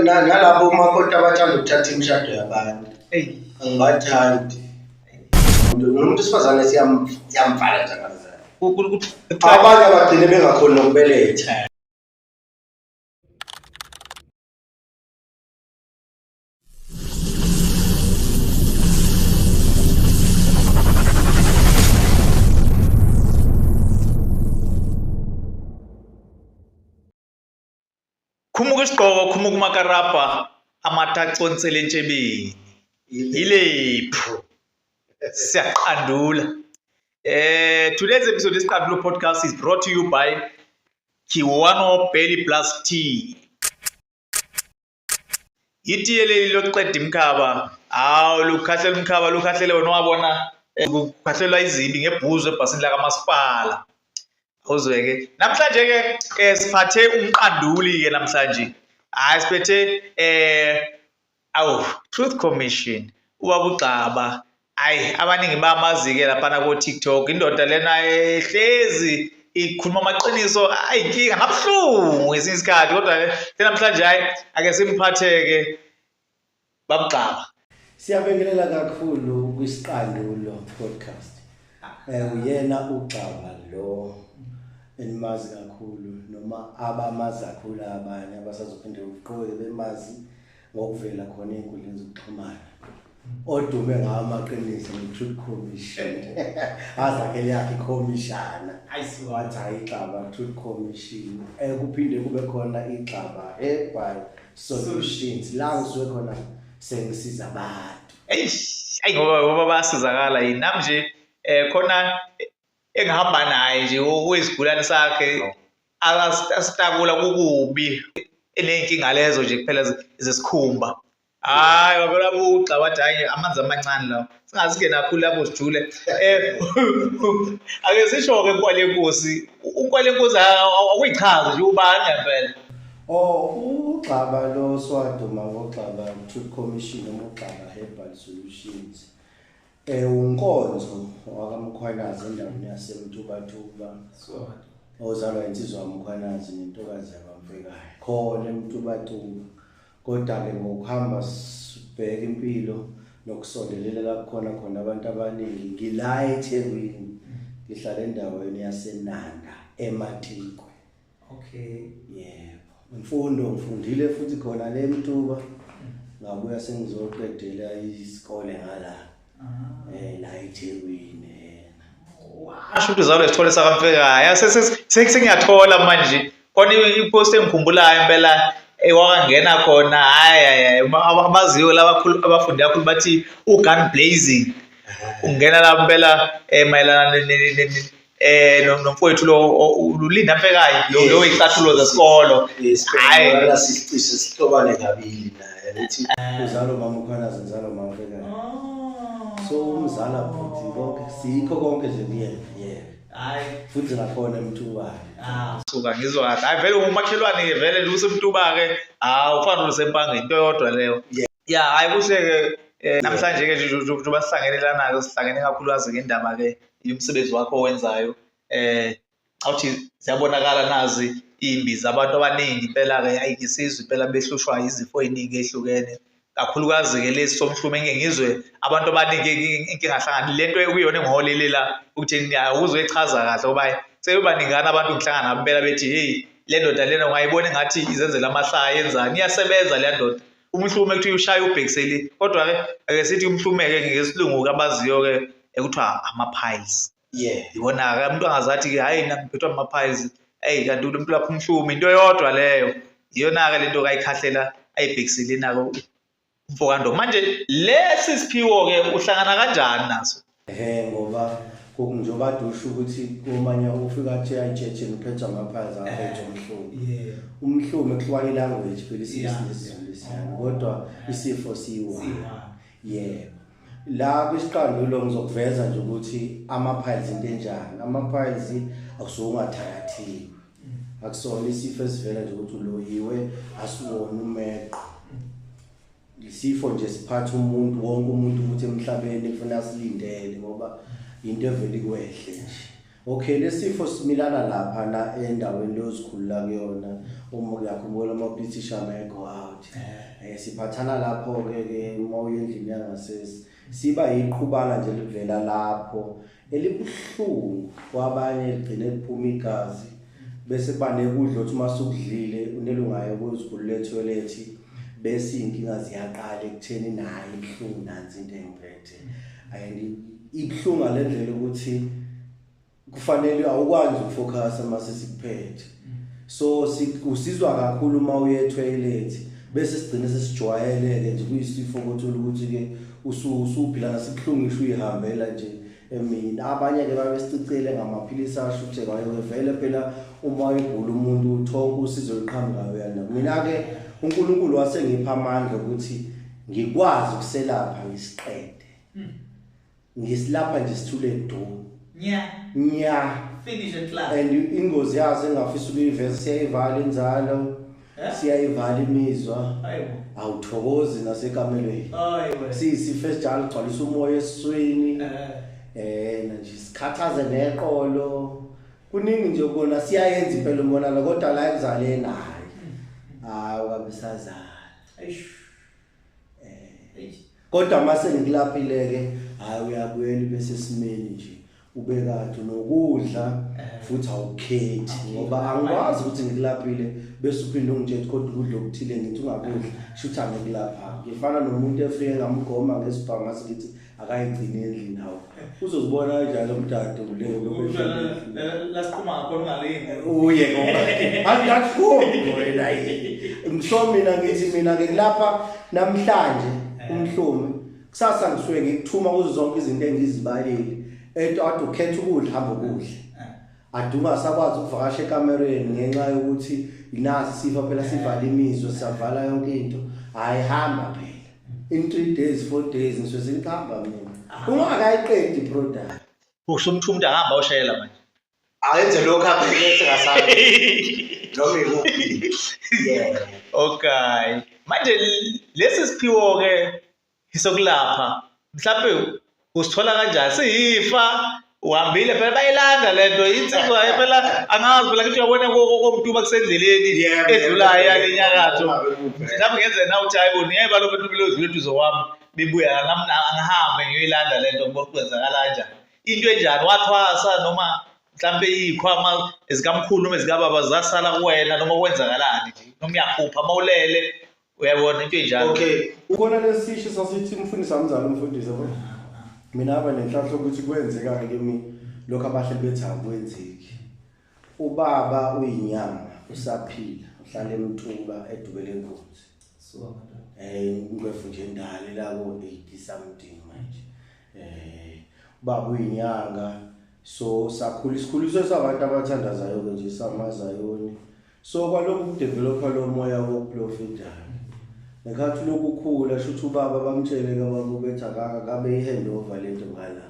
Nalabo umakoti abathanda ukuthatha imishado yabantu. Angibathandi. Nomuntu wesifazane siyamvala nje abazali. Abanye abagcine bengakhoni nokubeletha. Khumuka isigqoko, khumuka umakarabha, amathe aconsele entshebeni. Yilephu. Siyaqandula. Today's episode of Isiqandulo Podcast is brought to you by Kiwano Belly Plus Tea. Itiye leli lokuqeda imkhaba. Hawu lukhahlela umkhaba lukhahlele wena wabona kukhahlelwa izibi ngebhuzu ebhasini lakamasipala. Awuzwe-ke. Namhlanje-ke siphathe umqanduli-ke namhlanje. Hhayi siphethe awu Truth Commission ubaba uGxaba. Ayi abaningi bamazi-ke laphana ko-TikTok indoda lena ehlezi ikhuluma amaqiniso ayinkinga nabuhlungu ngesinye isikhathi kodwa-ke namhlanje hhayi ake simphatheke babugxaba. Siyabingelela kakhulu kwisiqandulo podcast. Uyena uGxaba lo enimazi kakhulu noma abamazi kakhulu abanye abasazophinde uqhubeke bemazi ngokuvela khona ey'nkundleni zokuxhumana. Odume ngawo amaqiniso nge-Truth Commission. Azakhele yakhe ikhomishana. Wathi hhayi iGxaba Truth Commission. Kuphinde kube khona iGxaba Herbal Solutions. La ngisuke khona sengisiza abantu. Eish, ayi ngoba bayasizakala yini nami nje khona engihamba naye nje owesigulane sakhe asitakula kukubi eney'nkinga lezo nje kuphela zesikhumba. Hayi wavela bugxa wathi hayi amanzi amancane lawo. Singazi kakhulu lapho sijule. Ake sisho-ke Nkwali Yenkosi. UNkwali Yenkosi akuyichaze nje ubani ngempela. Oh, uGxaba lo swaduma ngoGxaba Truth Commission noma uGxaba Herbal Solutions. UNkonzo wakaMkhwanazi endaweni yaseMtubatuba. Ozalwa insizwa kaMkhwanazi nentokazi yakwaMfekayo. Khona eMtubatuba. Kodwa-ke ngokuhamba sibheka impilo nokusondelela la kukhona khona abantu abaningi ngila eThekwini ngihlala endaweni yaseNanda eMatikwe. Okay. Yebo. Imfundo ngifundile futhi khona le Mtuba. Ngabuya sengizoqedela isikole ngala. La eThekwini. Washo ukuthi uzalwa isithole sakaMfekayo. Sengiyathola manje. Khona ipost engikhumbulayo impela ewakangena khona hayi hayi abaziyo labakhulu abafunde kakhulu bathi ugun blazing ungena la impela mayelana nomfowethu lo uLinda Mfekayo lo wey'cathulo zesikolo. Hayi sisicishe sihlobane kabili naye ukuthi uzalo mama uKhwanazi uzalo mama Mfekayo. So umzala futhi konke sikho konke nje kuyena. Yeah. Hayi futhi ngakhona eMtubane. Suka ngizwa kahle. Hayi vele umakhelwane ke vele useMtuba ke. Hawu ufana noSempangeni into eyodwa leyo. Ya hayi kuhle ke namhlanje ke njengoba sihlangene lana ke sihlangene kakhulukazi ngendaba ke yomsebenzi wakho owenzayo. Awuthi ziyabonakala nazi iy'mbiza abantu abaningi impela-ke ayi ngisizwe impela behlushwa izifo ey'ningi ey'hlukene. Kakhulukazi-ke lesi somhlume ngike ngizwe abantu abaningi inkinga hlangana le nto ekuyona engiholelela ukuthi awuzoyichaza kahle ngoba sebebaningana abantu ngihlangana nabo impela bethi hey le ndoda lena ungayibona engathi izenzela amahlaya yenzani iyasebenza le ndoda. Umhlume kuthiwa ushaya ubhekiseli kodwa-ke ake sithi umhlume-ke ngesilungu-ke abaziyo-ke ekuthiwa ama-piles. Yeah. Iwona-ke umuntu angazathi-ke hhayi mina ngiphethwe ama-piles eyi kanti umuntu lapho umhlume into eyodwa leyo. Iyona-ke lento kayikhahlela ayibhekisile nako umfokando. Manje lesi siphiwo-ke uhlangana kanjani naso? Ehhe ngoba njengoba kade usho ukuthi kumanye ufika athi ayitshetsheni uphethwe ama-piles aphethwe umhlume. Umhlume kuhlukana i-language phela isiNgisi nesiZulu lesiyana kodwa isifo siyi-one. Yebo. La kwisiqandulo ngizokuveza nje ukuthi ama-piles into enjani. Ama-piles akusuke ungathakathiwe. Akusona isifo esivela nje ukuthi uloyiwe asiwona umeqo. Isifo nje siphatha umuntu wonke umuntu ukuthi emhlabeni ufuna silindele ngoba Into evele ikwehle nje. Okay, lesifo similana lapha na endaweni leyozikhulula kuyona, uma uyakhumbula ama-British go out. Siphathana lapho ke ke uma uya endlini yangasese, siba yiqhubana nje livela lapho elibuhlungu, kwabanye ligcine liphuma igazi, bese kuba nekudla othi uma sukudlile unelungayo ukuzikhulula ethoyilethi, bese iy'nkinga ziyaqala ekutheni nayo ibuhlungu nansi into engiphethe. And ibuhlungu ngale ndlela ukuthi kufanele awukwazi ukufocus uma sesikuphethe, so usizwa kakhulu uma uye ethoyilethi, bese sigcine sesijwayeleke nje kuyisifo kuthola ukuthi-ke usuphila nasibuhlungu ngisho uyihambela nje emini. Abanye-ke babesicicele ngamaphilisi ashuthekayo-ke vele phela uma egula umuntu uthonke usizo oluqhamukayo uyana. Mina-ke uNkulunkulu wasengipha amandla ukuthi ngikwazi ukuselapha ngisiqede, ngisilapha nje sithule du. Nya. Nya. Finish and clap. And ingozi yazo engafisa ukuyiveza, siyayivala inzalo, siyayivala imizwa, awuthokozi nasekamelweni, siyisifo esijalo gcwalisa umoya esiswini, nje sikhathaze neqolo, kuningi nje kona siyayenza impela umonalo, kodwa la ekuzaleni hayi, hayi ukabe sazala. Kodwa mase ngikulaphile-ke, hhayi uyabuyela bese esimeni nje ube kade nokudla futhi awukhethi, ngoba angikwazi ukuthi ngikulaphile bese uphinde ungitshele kodwa ukudla okuthile ngithi ungakudli, shuthi angikulapha. Ngifana nomuntu efike ngamgoma ngesibhamu ngase ngithi akayigcine endlini, hawu uzozibona kanjalo umdado lasiqhuma ngakhona ungalingi uye ngoba angakukhombi wena yini. So mina ngithi mina ngikulapha namhlanje umhlume, kusasa ngisuke ngikuthuma kuzo zonke izinto engizibalile, ethi ade ukhetha ukudla hamba ukudla, ade ungasakwazi ukuvakasha ekamereni ngenxa yokuthi nasi sifo phela sivala imizwa, siyavala yonke into, hayi hamba phela in 3 days 4 days ngisuke sengihamba mina ungakayiqedi product. Usho umuntu umuntu ahamba oshayela manje ayenze lokho abheke sengasazi noma ikuphi. Yeah. Okay, manje lesi siphiwo ke sokulapha mhlawumbe usithola kanjani? Siyifa uhambile phela bayilanda lento insizwa phela, angazi phela ngithi uyabona komuntu bakusendleleni edlulayo yale nyakatho, mhlawumbe ngenzeka na uthi hayi bo niyeba lo muntu lodlula eduze kwami bebuya nami angihambe ngiyoyilanda lento ngibona kwenzakala kanjani into enjani, wathwasa noma mhlawumbe iyikhwama ezikamkhulu noma ezikababa zasala kuwena noma kwenzakalani nje, noma uyaphupha mawulele uyabona into enjalo. Okay, ukhona lesisho sasithi umfundisi amzala umfundisi yabo, mina aba nenhlanhla ukuthi kwenzeka kimi lokho abahleli bethi akwenzeki. Ubaba uyinyama usaphila, uhlala eMtuba edubele enkunzi, ingwefu nje endala la ko 80 something manje. Ubaba uyinyanga, so sakhula isikhuliso sabantu abathandazayo ke nje samazayoni, so kwalokhu ukudevelopa lo moya wokuprofita ngekhathi lokukhula, shuthi ubaba bamtshele kabakubethi akabe i-handover lento ngala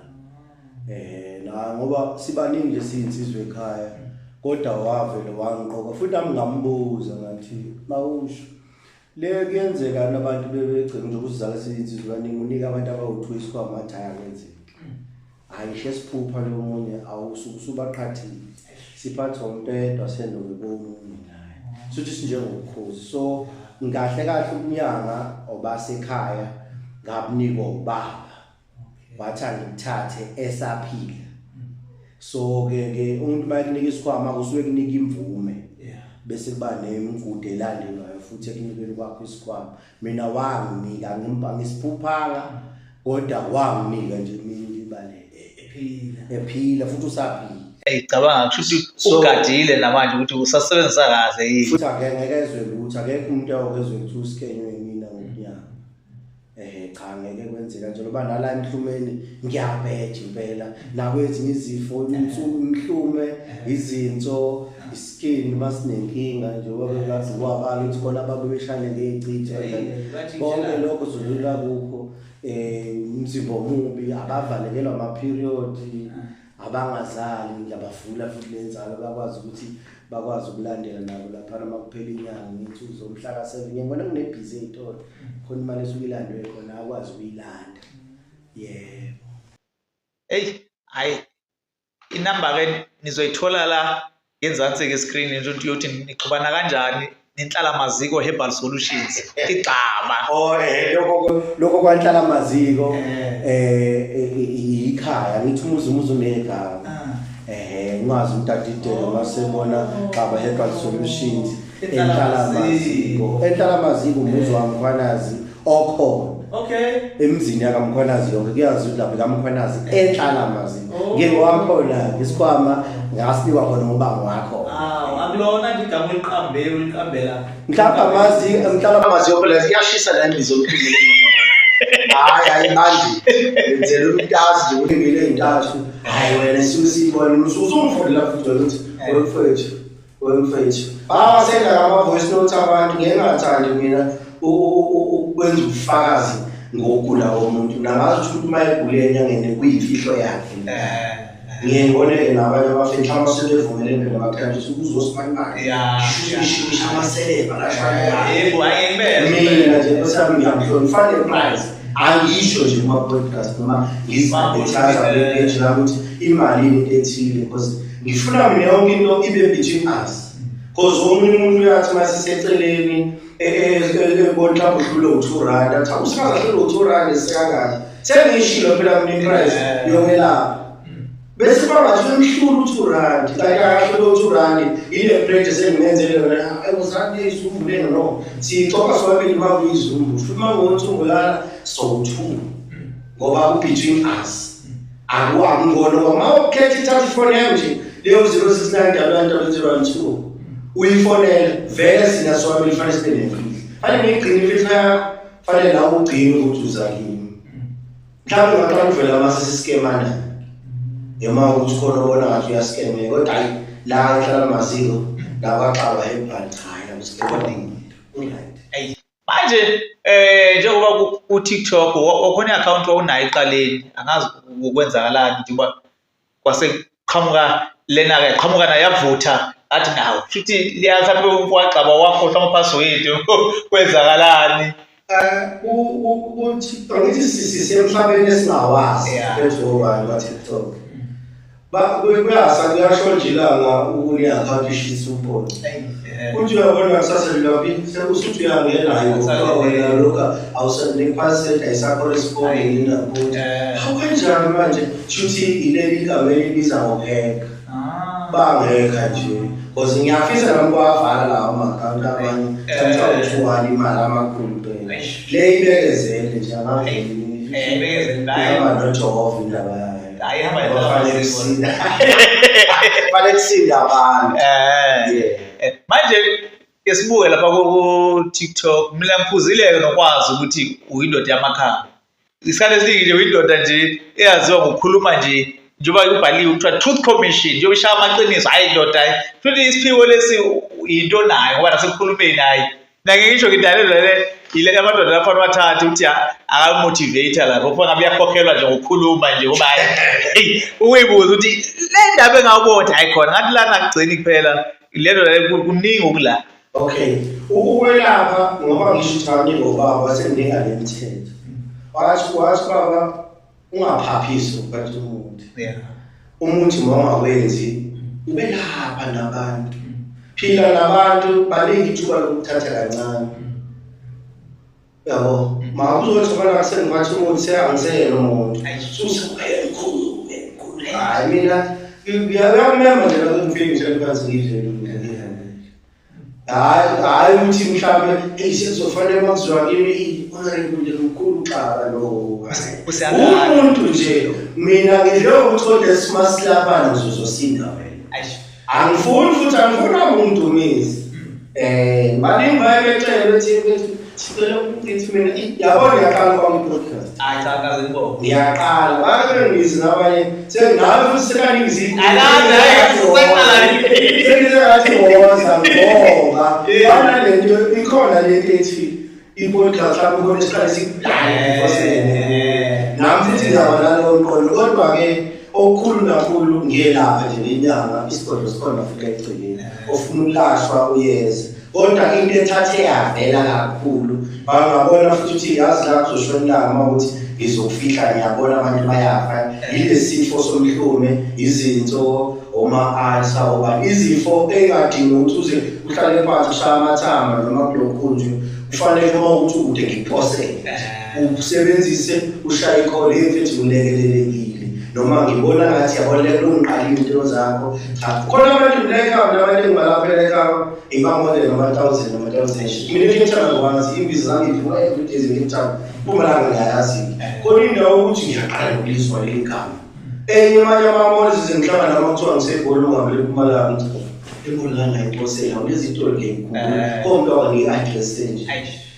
la, ngoba sibaningi nje siyinsizwe ekhaya, kodwa wavele wangiqoka futhi nami ngambuza ngathi mawusho le kuyenzeka nabantu bebegcina nje ukuzala siyinsizwe kaningi, unika abantu abawu-2 isikhwama athi akwenzeki, hayi she siphupha lo munye awusuke usubaqhathile, siphathwa umuntu oyedwa sendoke komunye naye, sothi sinjengobukhosi. So ngahle kahle ubunyanga obasekhaya ngabunikwa ubaba, wathi angithathe esaphila. So ke ke umuntu makunika isikhwama kusuke kunika imvume, bese kuba nemigudu elandelwayo futhi ekunikeni kwakho isikhwama. Mina wanginika ngisiphuphanga, kodwa wanginika nje mina ibale ephila futhi usaphila. Ey cabanga kusho ukuthi ugadile namanje ukuthi usasebenzisa kahle yini. Futhi angeke ezwe lutho, akekho umuntu okezwe ukuthi usikenywe mina ngokunyanga. Cha ngeke kwenzeka njengoba nala emhlumeni ngiyabheja impela nakwezinye izifo, umhlume, izinso, iskin masinenkinga njengoba bekazi kwabala ukuthi khona ababeshane ngecithi konke lokho zolula kukho, umzimba omubi, abavalekelwa ama period, abangazali ngiyabavula futhi lenzalo bakwazi ukuthi bakwazi ukulandela nabo lapha noma kuphela inyanga ngithi uzomhla ka7 ngiyabona kunebhizi ezitolo khona imali esuke ilandwe khona akwazi ukuyilanda. Yebo. Hey Hayi, inamba-ke nizoyithola la ngenzansi-ke screen nje ukuthi uyothi nixhumana kanjani nenhlala maziko Herbal Solutions igxaba. Oh lokho kwanhlala maziko ikhaya ngithi umuzi unegama. Ungazi umuntu adidele masebona Xaba Herbal Solutions enhlala maziko. Enhlala maziko umuzi waMkhwanazi okhona. Okay. Emzini yakaMkhwanazi yonke kuyazi ukuthi lapha kaMkhwanazi enhlala maziko. Ngingowakhona isikhwama ngasinikwa khona ngoba ngwakho. Ah, akulona nje igama uliqambe uliqambela. Mhlawumbe amazi mhlawumbe amaziko phela iyashisa la imbizo omkhulu. Hayi ayibandi. Ngenzela umuntu azi nje ukuthi ngile intathu. Hayi wena susibona usungifundela futhi ukuthi wemfethu wemfethu. Bawasenda ama voice note abantu ngeke ngathandi mina ukwenza ubufakazi ngokugula komuntu. Nangazi ukuthi umuntu uma egule enyangeni kuyimfihlo yakhe. Ngiye ngibone-ke nabanye abafethu mhlawumbe sebevumelene phela bakuthanda ukuthi uzosimanimani. Shisha amaselebha lashaya. Yebo, hhayi Mina nje nkosi yami ngiyamhlonipha ngifane price. Angisho nje kuma-podcast noma ngizi-advertise kwe-page lami ukuthi imali into ethile because ngifuna mina yonke into ibe between us. Because omunye umuntu uyathi uma siseceleni ebona mhlawumbe uhlulwe u-2 rand athi awusingaze ahlulwe u-2 rand esikangaki. Sengiyishilo phela mina i-price yokwelapha. Bese kwangathi uyamhlula u-2 rand, kanti akahlulwe u-2 rand, ile plate esengimenzele yona, ayuzange izumbu lena no. Siyixoxa sobabili uma kuyizumbu, futhi uma kuwuthungulana sowu-two. Ngoba ku-between us. Akuwangibona ngoba uma ukhetha ithatha ifoni yami nje leyo 069 012 uyifonela vele sina sobabili fanele sibe nemfihlo. Fanele ngiyigcine imfihlo yakho, fanele nawe ugcine ukuthi uza kimi. Mhlawumbe ungaqala uvela uma sesiskemana. Noma ukuthi khona obona ngathi uyaskemeka kodwa hayi la ehlala maziko la kwaXaba Herbal cha hayi usiqondile. Uright. Manje njengoba ku TikTok wakhona i-account wawunayo eqaleni angazi ukwenzakalani njengoba kwase qhamuka lena ke qhamuka nayo yavutha athi nawo futhi liya mhlawumbe umfowagxaba wakhohlwa ama-password kwenzakalani. Ku-TikTok ngithi sisemhlabeni esingawazi phezu kobani kwa-TikTok. Kuyasa kuyasho nje ilanga ukune-account ishisa ubhola. Uthi uyabona kusasa laphi usuthi uyangena hayi ngoba wena lokhu awusanephaseti ayisacorrespondi yini nakuthi. Hawu kanjani manje shuthi ileli igama elibiza ngokuheka. Bangekha nje. Because ngiyafisa nami kwavala lawo ama-account abanye. Thatha u-2 imali amakhulu phela. Le ibekezele nje angaveli. Ibekezele Ihamba noJehova indaba yayo. Hayi ihamba Fanele kusinda. Fanele kusinda abantu. Manje esibuke lapha ku TikTok mina ngiphuzile nokwazi ukuthi uyindoda yamakhaya. Isikhathi esiningi nje uyindoda nje eyaziwa ngokukhuluma nje njengoba ubhaliwe kuthiwa Truth Commission njengoba ishaya amaqiniso hayi indoda hayi futhi isiphiwo lesi into nayo ngoba nasekukhulumeni hayi mina ngisho ngidalelwe le ile amadoda lapha wathatha ukuthi akamotivate lapho kufanele ngabe uyakhokhelwa nje ngokukhuluma nje ngoba hayi uyibuza ukuthi le ndaba engawubona hayi khona ngathi lana kugcini kuphela le nto kuningi okula. Okay, ukwelapha ngoba ngisho ukuthi awuningi obaba wasenginika le mithetho. Wathi baba ungaphaphisi ukuphatha umuthi. Umuthi uma ungakwenzi ubelapha nabantu. Phila nabantu baningi ithuba lokuthatha kancane. Yabo, makuzothi bana sengiphatha umuthi seyangiseyena umuntu. Mkhulu. Hayi mina ngiyamema nje la ngifike ngihlale phansi ngidle ngihambe. Hayi ukuthi mhlawumbe eyi sekuzofanele uma kuziwa kimi honorable nje mkhulu Xaba lo. Umuntu nje mina ngidle ukuthi kodwa simasilapana ngizozosinda wena. Angifuni futhi angifuni ukungidumiza. Baningi baye becele bethi sicela ukuthi mina yabona ngiyaqala kwami i-podcast. Hayi cha kaze ngibonge. Ngiyaqala bake ngizi nabanye sengabe futhi sekaningi zikho. Sengize ngathi woza ngoba bana lento ikhona lento ethi i-podcast lapho khona isiqale sikuplane before nami futhi ngizaba nalowo mqondo kodwa ke okukhulu kakhulu ngiyelapha nje ngenyanga isigodlo sikhona futhi egcinile ofuna ukulashwa uyeza kodwa into ethathe yavela kakhulu bangabona futhi ukuthi yazi la kuzoshona ilanga uma ukuthi ngizofihla ngiyabona abantu bayafa yilesifo somhlume izinso oma-alsa obani izifo engadingi ukuthi uze uhlale phansi ushaya amathanga noma kulokhu nje kufanele uma ukuthi ukude ngiphosele usebenzise ushaye ikhole mfethu ngilekelelekile noma ngibona ngathi yabona le nto ngiqalile into zakho cha khona abantu mina ekhaya mina abantu engibalaphela ekhaya iba-more than ama-thousand ama-thousand mina eCape Town ngikwazi imbiza zami ngidliwa every day eCape Town Mpumalanga ngiyayazi khona indawo ukuthi ngiyaqala nokulizwa leli gama enye amanye ama-mall zengihlangana noma kuthiwa ngisegoli ungavele eMpumalanga ngithi emolana inkosi yawo lezi zinto ngiyikhumbula konke wangi-address nje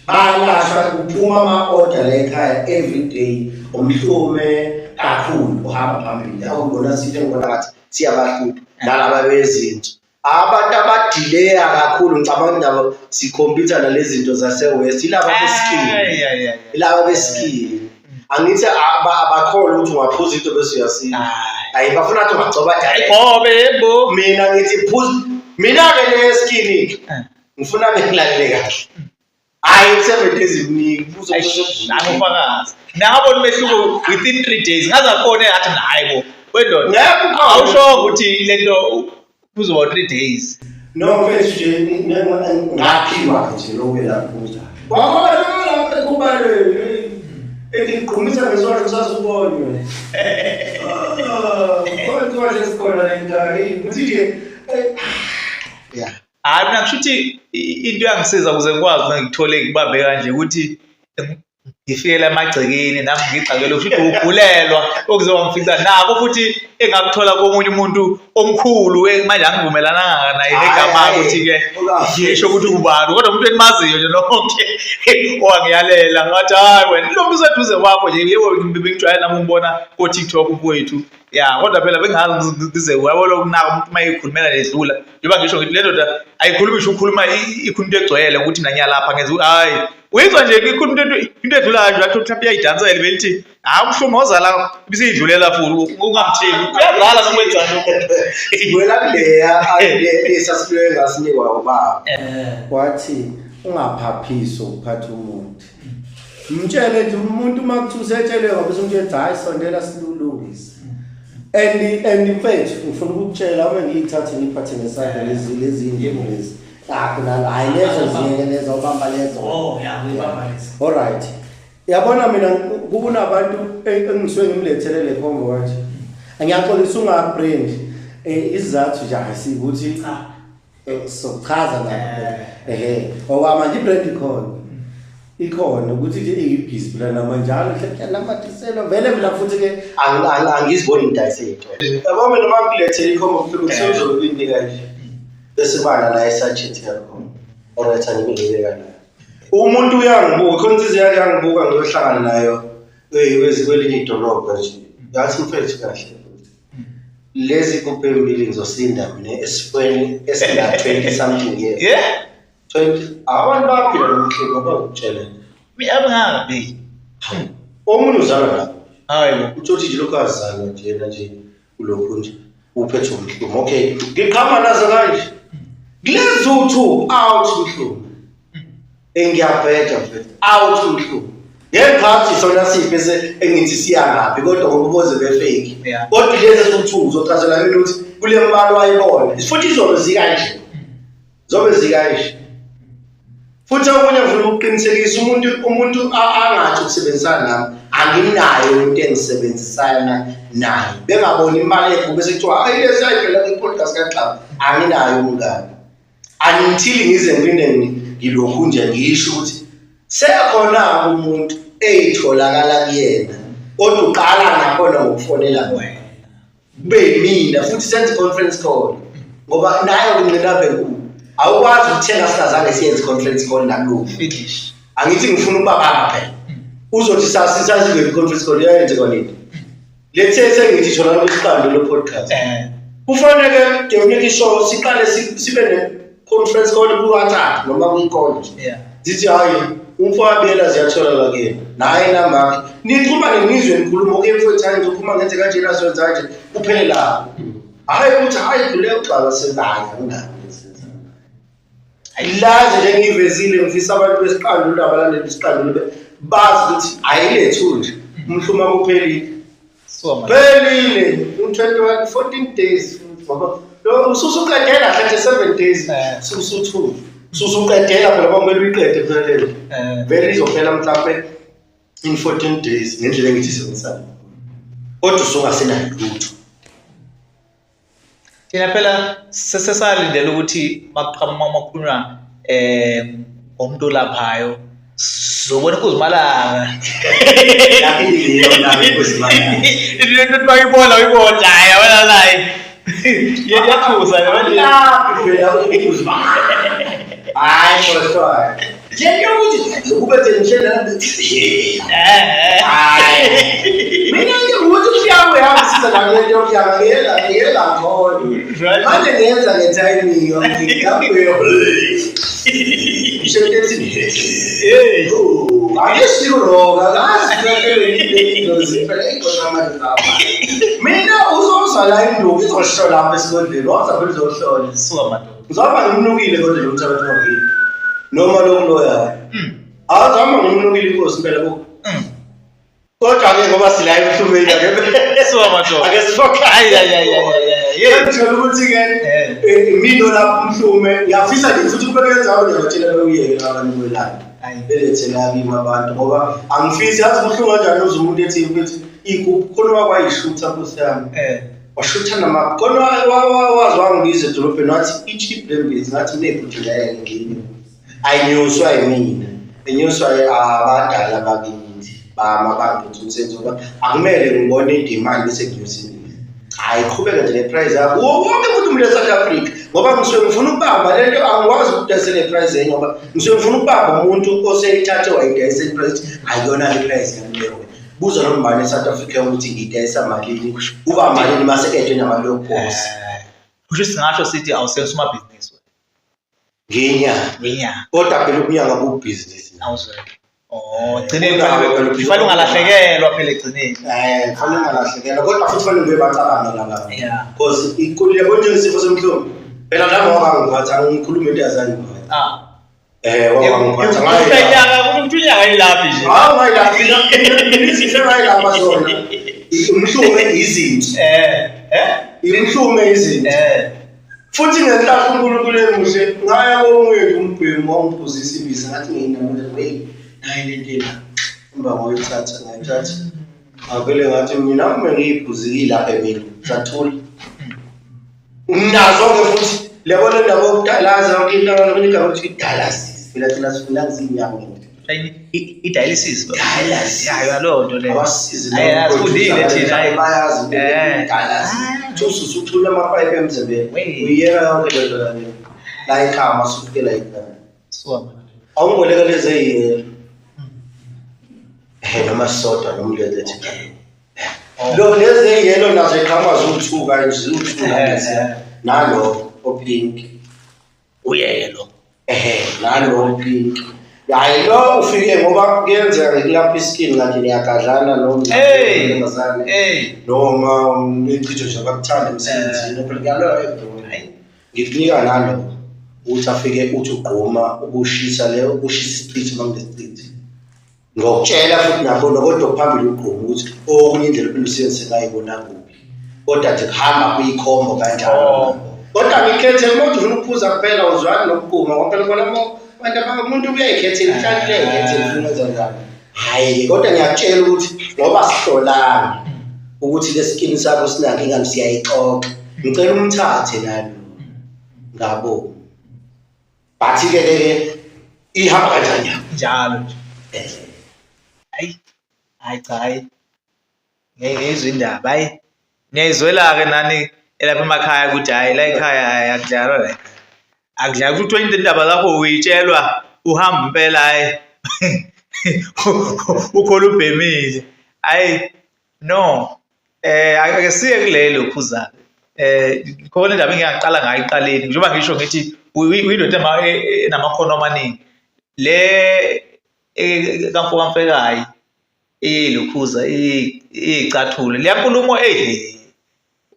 Balashwa kuphuma ama-order la ekhaya every day umhlume kakhulu uhamba phambili awubona sithe ngibona ngathi siyabahlupha nalaba bezinto abantu abadileya kakhulu ngicabanga indaba sikhompyutha nalezi zinto zase-west ilaba beskin ilaba beskin angithi abakholwa ukuthi ungaphuza into bese uyasinda hayi bafuna ukuthi ungagcoba ayigcobe yebo mina ngithi phuza mina-ke le skin ngifuna bengilalele kahle hayi 7 days imniki buzo angufakazi nabona umehluko within 3 days ngaze afone athi hayi bo wendoda ngeke awusho ukuthi lento kuzoba 3 days no mfethu nje ngaphiwa nje lokho laphuza wakhona lapha ekubaleni engigqumisa ngesonto kusasubonywe ah khona nje sikhona le ndawo ukuthi nje yeah Hayi mina kusho ukuthi into yangisiza ukuze ngikwazi ngithole ngibambe kanje ukuthi ngifikele emagcekeni nami ngigxakele kusho ukuthi ugulelwa okuze wangifica nako futhi engakuthola komunye umuntu omkhulu manje angivumelananga naye negama ukuthi-ke ngisho ukuthi ubani kodwa umuntu engimaziyo nje nonke owangiyalela ngathi hhayi wena lo muntu useduze kwakho nje yebo bengijwayele nami umbona ko-TikTok umfowethu ya kodwa phela bengazi ngize uyabona ukunaka umuntu uma eyikhulumela nedlula njengoba ngisho ngithi le ndoda ayikhulumi ngisho ukukhuluma ikhuluma into egcwele ukuthi nanyalapha ngenza hayi uyizwa nje ikhuluma into into edlulayo nje athi mhlawumbe iyayidansela belithi hayi umhlume ozala ibisiyidlulela futhi ungamthembi uyazala noma wenzani Sibuyela kuleya esasibuye ngasinikwa ubaba. Wathi ungaphaphisi ukuphatha umuthi. Mtshele nje umuntu uma kuthiwa usetshele ngoba usumtshela hayi sondela silulungise. And mfethu ngifuna ukukutshela uma ngiyithathe ngiyiphathe ngesandla lezi lezi ndlela lezi. Akho nalo hayi lezo ziyeke lezo ubamba lezo. Oh ya uyibamba lezi. All right. Yabona mina kunabantu engisuke ngimlethele le combo kanje. Ngiyaxolisa ungabrand isizathu nje asikuthi Cha. Sochaza lapho ehe okwamanje ibrand ikhona ikhona ukuthi nje iyibhizi phela namanjalo namathiselo vele mina futhi ke angiziboni ngidayise into yabo mina uma ngilethele ikhombo mhlawumbe sewuzobe kuyinika nje bese kubana la esachet yakho alright angibeleka nayo umuntu uyangibuka khona insizwa yakhe yangibuka ngiyohlangana nayo kwelinye idolobha nje ngathi mfethu kahle lezi kuphe embili ngizosinda mina esifweni esina 20 something years yeah 20 abantu baphila nomhluko abakutshele abingabi omunye uzalwa lapho hayi bo uthi nje lokhu azalwa nje yena nje ulokhu nje uphethwe umhlumo okay ngiqhama nazo kanje kulezi uthu out umhlumo engiyabheda mfethu out umhlumo ngekhathi sona siphi ese engithi siya ngaphi kodwa ngoba uboze befake kodwa lezi eziwu-two uzochazela mina ukuthi kule mbalo ayibona futhi izobe zikanje zobe zikanje futhi okunye ngifuna ukuqinisekisa umuntu umuntu angathi ukusebenzisana nami anginayo umuntu engisebenzisana naye bengaboni imali ekho bese kuthiwa hayi lesi ayivela kwi-podcast kaXaba anginayo umngane until ngize ngiphinde ngilokhu nje ngisho ukuthi sekhona umuntu eyitholakala kuyena kodwa uqala nakhona ngokufonela wena kube yimina futhi senze i-conference call ngoba nayo kunqinamba enkulu awukwazi ukuthenga singazange siyenze i-conference call nakulokhu finish angithi ngifuna ukuba baba phela uzothi sasizwe i-conference call iyayenzeka nini lethe sengithi thola isiqando lo podcast kufanele definitely sure siqale sibe ne-conference call ku-WhatsApp noma kwi-call nje yeah zithi hayi umfowabela ziyatholakala kuyena naye inamba yakhe nixhumane nizwe nikhuluma okay mfowethu hayi ngizophuma ngenze kanjena siyenza kanje kuphele lapho hhayi ukuthi hhayi khule ugxaba senayo anginayo lazi nje ngiyivezile ngifisa abantu besiqandule abalandeli besiqandule bazi ukuthi ayilethu nje. Umhluma kuphelile. Phelile u-21 14 days ngoba lo ususuqedela kahle 7 days usuthula. Ususuqedela phela kwamele uyiqede phela leyo. Vele izophela mhlawumbe in 14 days ngendlela engithi sebenzisana. Kodwa usungasenayo lutho. Thina phela sesalindele ukuthi makuqhamuka makhulunywa ngomuntu olaphayo sizobona inkuzimalanga. Into bayibona uyibona hayi yabona nayi. Iyathusa le manje. Hayi khohlwa. Nje ukuthi kube nje nje Hayi. Mina nje ukuthi umnyango uyangisiza la kule nto yomnyango ngiyela ngiyela khona. Manje ngiyenza nge-timing yonke ngiyakubeka. Ngisho into ethi Hey. Angisiro akazi phela ingozi phela ingozi manje lapha. Mina uzozwa la induku izohlola lapha esigodleni waza phela uzohlola. Suka madoda. Ngizama ngimnukile kodwa lo mthakathi wakini. Noma lo kuloyayo. Awuzama ngimnukile inkosi impela bo. Kodwa ke ngoba sila emhlumeni ake Suka madoda. ake sifocus. Ay ay ay ay ay. Ngithola ukuthi ke imino lapho umhlume ngiyafisa nje futhi kube kwenza ngiyatshela bewuyeke abantu kwelana. Ayi. Belethela kimi abantu ngoba angifisi yazi kuhlungu kanjani uze umuntu ethi mfethu ikuphi khona wakwayishutha nkosi yami. Washutha nama khona wazi wangibiza edolobheni wathi i-cheap le mbizi ngathi mina ibhuti ngeke ngini. Ayinyuswa yimina. Inyuswa abadala bakithi bama bangiphethe umsebenzi ngoba akumele ngibone idemand bese nginyusa imbiza. Hayi qhubeka nje ne-price yakho. Wonke umuntu mina e-South Africa ngoba ngisuke ngifuna ukubamba le nto angikwazi ukudayisela i-price enye ngoba ngisuke ngifuna ukubamba umuntu oseyithathe wayidayisa i-price ayiyona le price yami leyo. Buza noma ubani e-South Africa ukuthi ngiyidayisa malini kuba malini mase edwe namalobhosi. Kusho singasho sithi awusenzi umabhizinisi wena. Ngenyanga. Ngenyanga. Kodwa phela ubunyanga bubhizinisi. Awuzwele. Oh, gcineni kufanele kufanele ungalahlekelwa phela egcineni. Kufanele ungalahlekelwa kodwa futhi kufanele ngibe bacabange laba. Yeah. Because ikululeko njengesifo semhlombe. Phela nami wakangiphatha ngikhuluma into yazangiphatha. Ah. Wakangiphatha ngayi. Unyaka umuntu unyaka yilaphi nje. Hawu ngayilaphi mina izifo engayilapha zona. Umhlume izinto. Imhlume izinto. Futhi ngenhlahla uNkulunkulu emuhle ngaya komunye umbhemu wangiphuzisa imbiza ngathi ngiyinamule hey nayi le nto la. Emva ngoyithatha ngayithatha. Ngavele ngathi mina uma ngiyiphuzile lapha emini sathula. Nginazo-ke futhi lebo le ndaba yokudalaza yonke into abantu igama ukuthi i-dialysis. Phela thina sifunda ngezinyawo. I-dialysis. Dialysis. Ya, yalo nto leyo. Abasizi Ayi, asifundile thina, ayi. bayazi dialysis. Thusi usuthula amapayipi emzimbeni. Wey. Uyiyeka yonke le nto leyo. La ekhaya masufike la ekhaya. Suka madoda. Awungiboleka lezi eyiyelo. Noma sisodwa noma lezi ethi. Lo lezi eyiyelo nazo iqhamuka ziwu-two kanje ziwu-two nalezi. Nalo o-pink. Uyelo. Nalo o-pink. Hayi lo ufike ngoba kuyenzeka ngikulapha iskin ngathi niyagadlana noma Hey. intombazane. Hey. Noma ichitho nje abakuthanda emsebenzini phela kuyaloya ebhola. Ngikunika nalo ukuthi afike uthi ugquma ukushisa leyo ukushisa isichitho uma kunesichitho. Ngokutshela futhi nakhona kodwa phambili ugquma ukuthi okunye indlela ophinde usebenzise ngayo ibona kuphi. Kodwa nje kuhamba kuyikhombo kanjalo. Kodwa ngikhethe umuntu ufuna ukuphuza kuphela uzwani nokugquma ngoba phela khona abantu umuntu uyayikhethela inhlali uyayikhethela ufuna ukwenza njani. Hhayi kodwa ngiyakutshela ukuthi ngoba sihlolana ukuthi le skin sakho sinankinga siyayixoxa. Ngicela umthathe nalo. Ngabo. But ke ke ihamba kanjani? Njalo nje. Hayi. Hayi cha hayi. Ngiyayizwa indaba hayi. Niyayizwela ke nani elapha emakhaya ukuthi hayi la ekhaya hayi akudlalwa la ekhaya. Akudlalwa ukuthi into indaba zakho uyitshelwa uhamba impela hayi. Ukhona ubhemile. Hayi no. Ake siye kulelo phuza. Khona indaba engiyaqala ngayo iqaleni njengoba ngisho ngithi uyindoda enamakhono amaningi. Le kamfokamfekayi eyilokhuza iyicathulo. Le nkulumo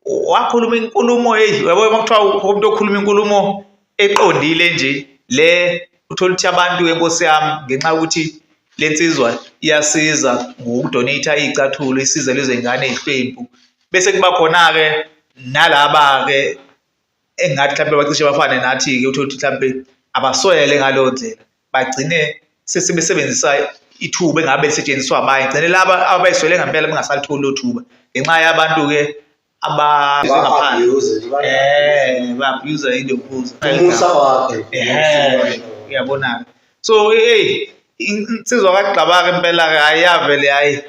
wakhuluma inkulumo uyabo uma kuthiwa umuntu okhuluma inkulumo eqondile nje le uthola ukuthi abantu enkosi yami ngenxa yokuthi Lensizwa iyasiza ngokudonate iy'cathulo isize lezo y'ngane ey'hlwempu. Bese kuba khona-ke nalaba-ke engingathi mhlampe bacishe bafane nathi-ke uthole ukuthi mhlampe abaswele ngaleyo ndlela bagcine sesebesebenzisa ithuba engabe lisetshenziswa abanye gcine laba abayiswele ngempela bengasalitholi lo thuba ngenxa yabantu-ke abangaphandle ba-abuse into yokuphuza umusa wakhe uyabona-ke. So eyi, insizwa kaGxabaka impela-ke hhayi yavele hhayi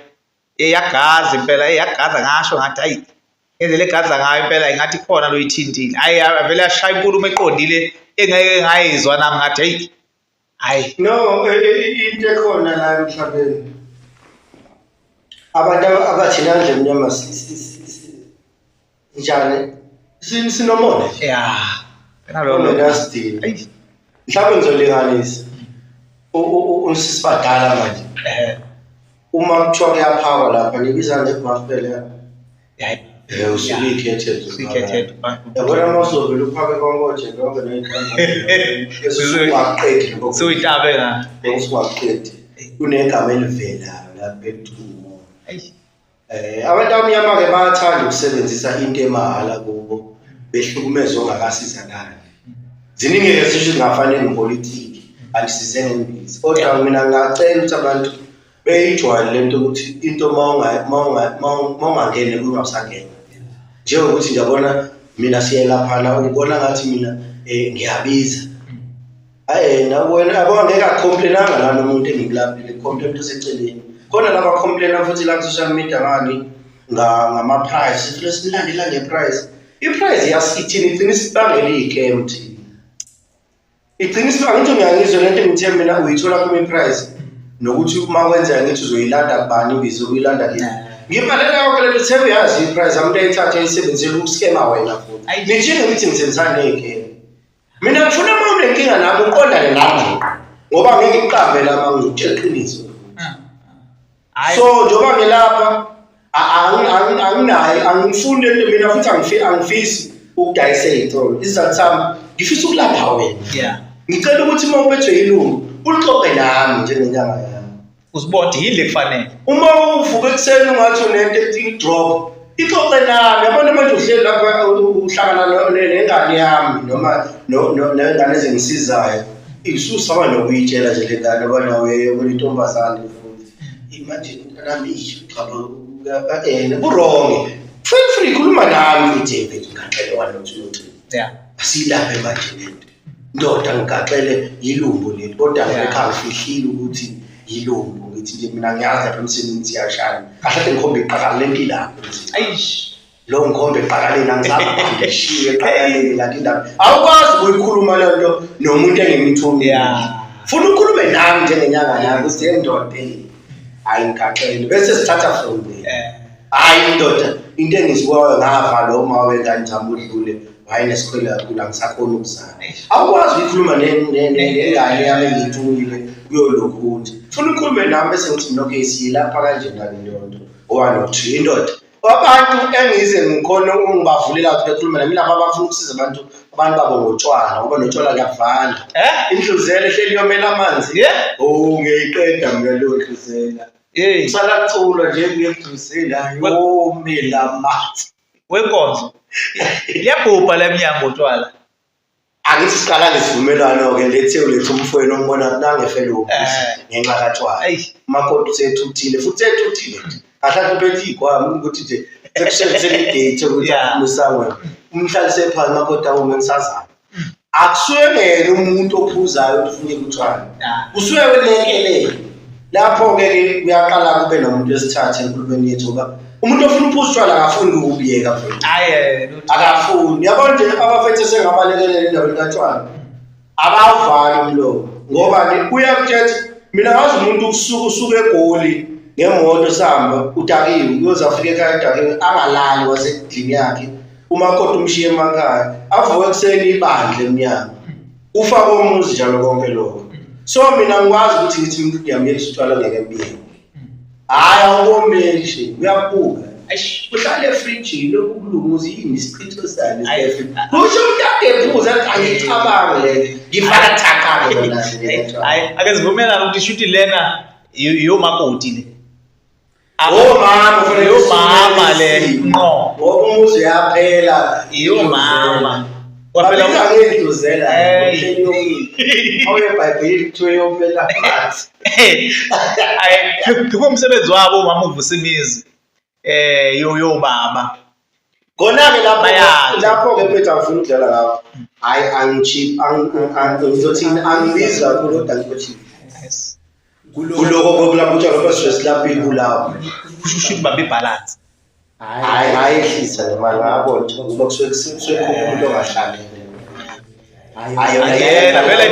yagaza impela, yagaza ngasho ngathi hhayi ngendlela egadla ngayo impela ingathi khona loyithintile. Hhayi avele yashaya inkulumo eqondile engeke ngayizwa nami ngathi hheyi hhayi. No, into ekhona la emhlabeni abantu abathina ndle mnyama njani sinomona nje ya ongenasidingo. Mhlawumbe ngizolinganisa usisibadala manje uma kuthiwa kuyaphakwa lapha nibiza ngebhafela usuke ikhethe usuyikhethele yabona uma uzovele uphake konke nje lonke ney'qedi suyitabe nga usuwaqedi kunegama elivelayo lapha ekuthiwa abantu abamnyama-ke bayathanda ukusebenzisa into emahhala kubo behlukumeze ongakasizakali. Ziningi-ke zisho zingafani nepolitiki andisize ngembiza kodwa mina ngingacela ukuthi abantu beyijwayele le nto ukuthi into uma ungangeni ungabusangena. Njengokuthi nje yabona mina siyelaphana ubona ngathi mina ngiyabiza. Hhayi nakuwena yabo angeke akhomplenanga lana umuntu engimlaphile complain umuntu oseceleni. Khona laba complaina futhi la ku-social media ngani ngama-price sifike silandela nge-price. I-price iyasithini igcina isibangela iy'kem thina. Igcina isibangela ngithi ngiyangizwa lento engithe mina uyithola kuma i-price nokuthi uma kwenzeka ngithi uzoyilanda kubani imbiza uyilanda kini. Ngibhalela yonke lento uthe uyazi i-price umuntu ayithathe ayisebenzele ukuskema wena futhi. Nijinge ngithi ngisebenzisana ney'kem. Mina ngifuna uma unenkinga nami uqondane nami ngoba ngeke ngiqambe lama ngizokutshela iqiniso. So njengoba ngilapha anginayo angifuni lento mina futhi angifisi ukudayisa ey'tolo. Isizathu sami ngifisa ukulapha wena. Ngicela ukuthi uma uphethwe ilungu ulixoxe nami njengenyanga yami. Uzibona ukuthi yini le kufanele. Uma uvuka ekuseni ungathi unento ethi i-drop, ixoxe nami. Yabona manje uhleli lapha uhlangana nengane yami noma nengane ezingisizayo. Isusaba nokuyitshela nje le ngane ubana wena intombazane futhi. Manje mntanami cha ku-wrong. Feel free khuluma nami futhi mfethu ngigaxele one no two no three. Asilaphe manje lento. Ndoda ngigaxele yilumbo leli kodwa ngekho angifihlile ukuthi yilumbo ngithi nje mina ngiyazi lapha emsini ngithi iyashaya kahle kahle ngikhombe iqakala lento ilapho Eish. lo ngikhombe eqakaleni angizange ngishiye eqakaleni kanti indaba awukwazi ukuyikhuluma le nto nomuntu engimthumile funa ukhulume nami njengenyanga yakho ukuthi hey ndoda hey hayi ngigaxele bese sithatha from there hhayi indoda into engizibukayo ngava lo uma wengane zami udlule wayenesikhwele kakhulu angisakhoni ukuzala awukwazi ukukhuluma nengane yami engiyithumile kuyolokhu nje funa ukhulume nami bese ngithi mina okay siyilapha kanje nani leyo nto owa nokuthi indoda abantu engize ngikhona ungibavulela ukuthi bekhulume nami laba abafuna ukusiza abantu abantu babo ngotshwala ngoba notshwala kuyavala indluzela ehleli yomela amanzi oh ngiyayiqeda mina leyo ndluzela Hey, kusala kuculwa nje kuyegcuzela yomela amanzi wenkonzo. Liyabhubha la emnyango utshwala. Angithi siqala ngesivumelwano-ke lethe uletha umfowenu ombona nangefele womuzi ngenxa katshwala. Umakoti usethuthile futhi sethuthile nje. Kahle kahle uphethe iy'khwama ukuthi nje sekusebenzisele idate ukuthi aphume esangweni. Umhlalise phansi umakoti awume ngisazana. Akusuye yena umuntu ophuzayo ukuthi ufuna utshwala. Kusuke kulekelele. Lapho-ke ke kuyaqala kube nomuntu wesithathu enkulumeni yethu ngoba umuntu ofuna uphuza utshwala akafuni ukubuyeka vele. Hhayi Akafuni. Yabona nje abafethu esengabalekelela endaweni katshwala. Abawuvali umlomo ngoba uyakutshela mina ngazi umuntu usuke usuke eGoli ngemoto sihamba udakiwe uyoze afike ekhaya edakiwe angalali wasendlini yakhe umakoti umshiye emakhaya avuke ekuseni ibandla emnyango ufa komuzi njalo konke lokho so mina ngikwazi ukuthi ngithi umuntu ngiyamyekisa utshwala ngeke mbiyeke hhayi awukomeli nje uyabuka uhlale efrijini lokhu kulunguza yini isichitho sani kusho umuntu ade ephuza angicabangi le ngifaka thaqake lona. Hayi ake sivumelane ukuthi shuthi lena Yomakoti le. Omama kufanele Yomama le sisukumele ngqo. Ngoba umuzi uyaphela. Yomama. Kwaphela Kwaphela ngiyiduzela. Hey. Awuye eBhayibhelini kuthiwe yomela phansi. Ayi kuwumsebenzi wabo umama uvusa imizi. Yo yo baba. Kona-ke lapho Bayakhe. lapho-ke mfethu angifuni ukudlala ngakho. Hhayi angi-cheap, ngizothini angibizi kakhulu kodwa angikho cheap. Yes. Kuloko kokulapha utshwala ngoba sisuke silapha ibulawa. Kusho ukuthi bambe ibalance. Hhayi hhayi ehlisa le mali ngabo nje ngoba kusuke kusuke kukhona umuntu ongahlali. Hhayi yona Yena vele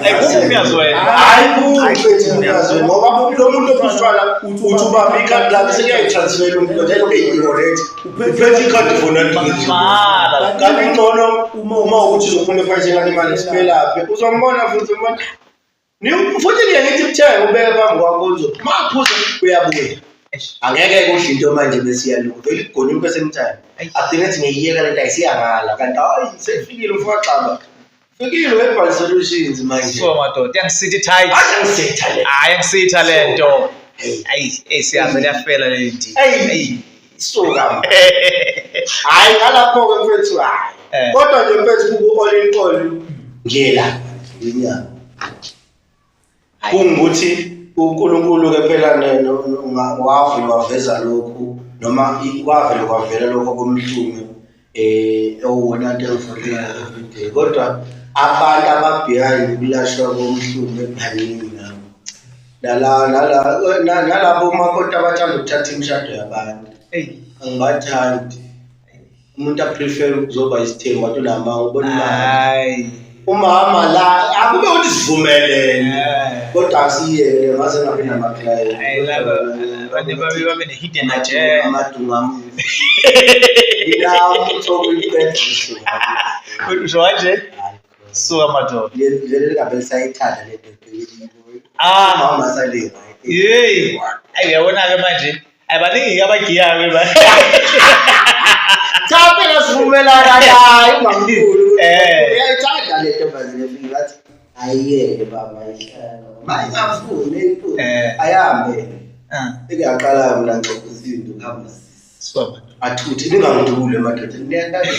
ayiphumi umyazwela. Hhayi mfethu umyazwela ngoba lo muntu ophuza utshwala uthi ubambe ikhadi lakhe sekuyayi-transfer umuntu njalo uyi-wallet. Uphethe ikhadi for nothing. Mara Kanti ngcono uma ukuthi uzophuma ephaketheni lakhe imali siphelaphi uzombona futhi umbona. Futhi ngiye ngithi kuthenga ubeke phambi kwakho uzo maphuza uyabuya. Angeke kudla into manje bese iyaluka vele igone into esemthane. Agcine ethi ngiyiyeka lento ayisiyangala kanti hayi seyifikile umfoka Xaba. Fikile webhal solutions manje. So madoda yangisitha tight. Hayi angisetha le. Hayi yangisitha lento. Hey. Ayi eh siyaze liyafela le ndima. Hey. Suka. man. Hayi ngalapho ke mfethu hayi. Eh. Kodwa nje mfethu ku all in all ngiyela inyanga. Kungukuthi uNkulunkulu ke phela wavele waveza lokhu noma kwavele kwavela lokho komhlume owona nto engifundela everyday kodwa abantu ababhihayo ukulashwa komhlume baningi nabo. Nala nala nalabo makoti abathanda ukuthatha imishado yabantu. Hey. Angibathandi. Umuntu aprefer ukuzoba isithembu wathi unamanga ubona imali. Hayi. Umama la akube ukuthi sivumelene Eh. kodwa asiyeke ngaze ngabe nama-client. Hayi laba abantu babe babe ne hidden agenda. Amadunga amuvi. Yilapho uthola uyiqeda ubuhlungu. Usho kanje? Suka madoda. Leli lingabe lisayithanda le nto. Ah. Umama sale. Hey. Ayi uyabona ke manje. Ayibaningi abagiyayo ba. Cha phela sivumelana naye umamkhulu. Eh. Uyayithanda le ntombazane efike bathi ayiyeke baba ayihlala. Mayingafuni enkulu. Eh. Ayihambe. Ah. Eke yaqala mina ngixoxa izinto kuhamba sisi. Suka madoda. Athuthe ningangidubule madoda niyantanjani.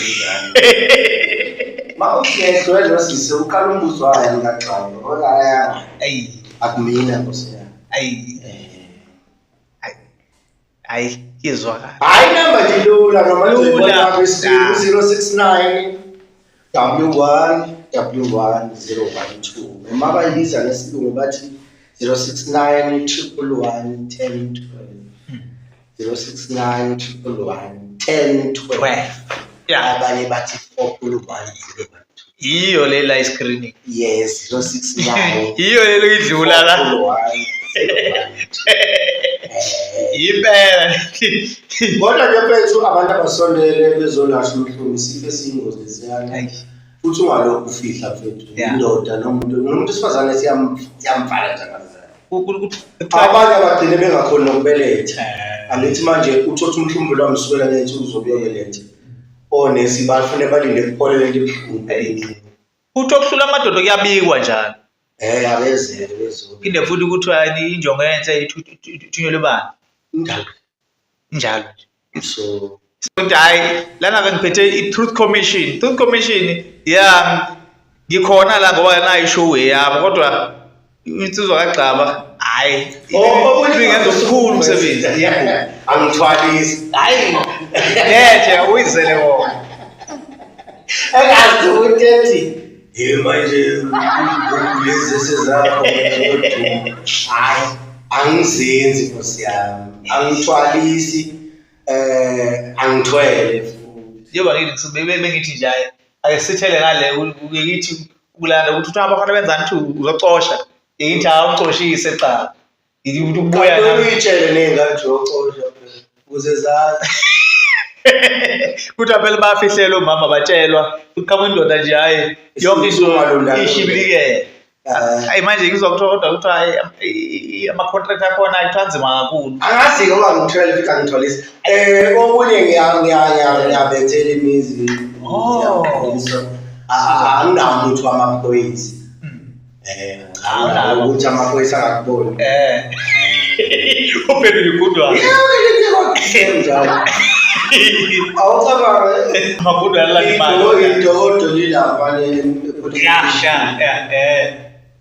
Ma uhlehlo lo sisi uqala umbuzo wayo ngikaxaba. Ngoba aya Ayi. akumina nkosi yami. Ayi. Eh. Hayi izwakala. Hayi namba nje lula noma Lula. lula 069 W1 W1 012 noma bayibiza ngesilungu bathi 069 111 10 12 069 111 10 12 12. Yeah. abanye bathi 4 1 0 Yiyo le la screening. yes 069 Yiyo le idlula la. 411 Impela. Kodwa nje mfethu abantu abasondele bezolashwa umhlume isifo esiyingozi lesiyana. Ayi. Futhi ungalokhu ufihla mfethu Yeah. indoda nomuntu nomuntu wesifazane siyamvala njengazana. Abanye abagcine bengakhoni nokubeletha. Angithi manje uthotha umhlumbi lwamsukela ngensuku zokuyobeletha. Onesi bafune balinde kuphole lento ebuhlungu. Kuthiwa kuhlula amadoda kuyabikwa njalo. Akezele bezo. Phinde futhi kuthiwa injongo enhle ithunyelwe bani. Indaba. Injalo nje. So Ukuthi hayi lana ke ngiphethe i-Truth Commission. Truth Commission yeah ngikhona la ngoba nayo ishow yami kodwa insizwa kaGxaba hayi ingenza omkhulu umsebenzi. Yebo. Angithwalisi. Hayi. Ngeke uyizele wona. Engazi ukuthi ethi hey manje lezi esezakho ngodumo. Hayi angizenzi nkosi yami. Angithwalisi angithwele futhi. Njengoba ngithi bengithi nje hayi ake sithele ngale ngithi ukulanda ukuthi uthi abafana benzani uthi uzocosha. Ngithi hayi ucoshise cha. Ngithi ukuthi ubuya Kanti nami. uyitshele ney'ngane nje ucosha phela ukuze zazi. Kuthiwa phela bafihlelwa omama batshelwa kuqhamuka indoda nje hayi yonke into ishibilikele. Hayi manje ngizwa kuthiwa kodwa kuthiwa hayi ama-contract akhona kuthiwa anzima kakhulu. Angazi ngoba ngithwele futhi angithwalisi. Okunye ngiyabethela imizi. Oh. Anginawo umuthi wamaphoyisa. Awunawo. Ukuthi amaphoyisa angakuboni. Uphendula igundwane. Yebo, lento kodwa njalo. Awucabange Amagundwane alanda imali. Idokodo lilapha le. Ya.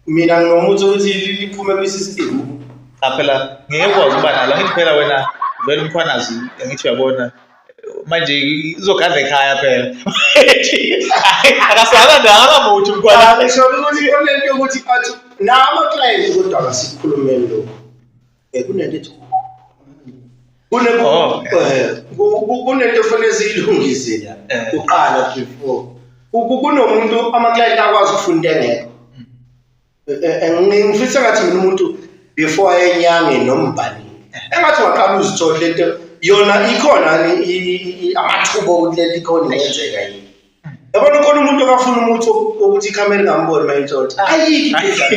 Mina nginomuthi ukuthi liphume kwi-system. Cha phela ngeke ukwazi ukuba nalo. Angithi phela wena vele uMkhwanazi angithi uyabona manje izogadla ekhaya phela. Akasala akamuthi uMkhwanazi. Ngisho ukuthi kunento yokuthi athi nama-client kodwa akasikhulumeni lokho. Kunento ethi kunento efanele siyilungise la kuqala before. Kunomuntu ama-client akwazi ukufunda engekho. Ngifisa ngathi mina umuntu before ayenyange nombani. Engathi ungaqala uzithole lento yona ikhona amathuba okuthi lento ikhona ingenzeka yini. Yabona khona umuntu okafuna umuthi ukuthi ikhamera ingamboni uma intshontsha. Ayikho into enjalo.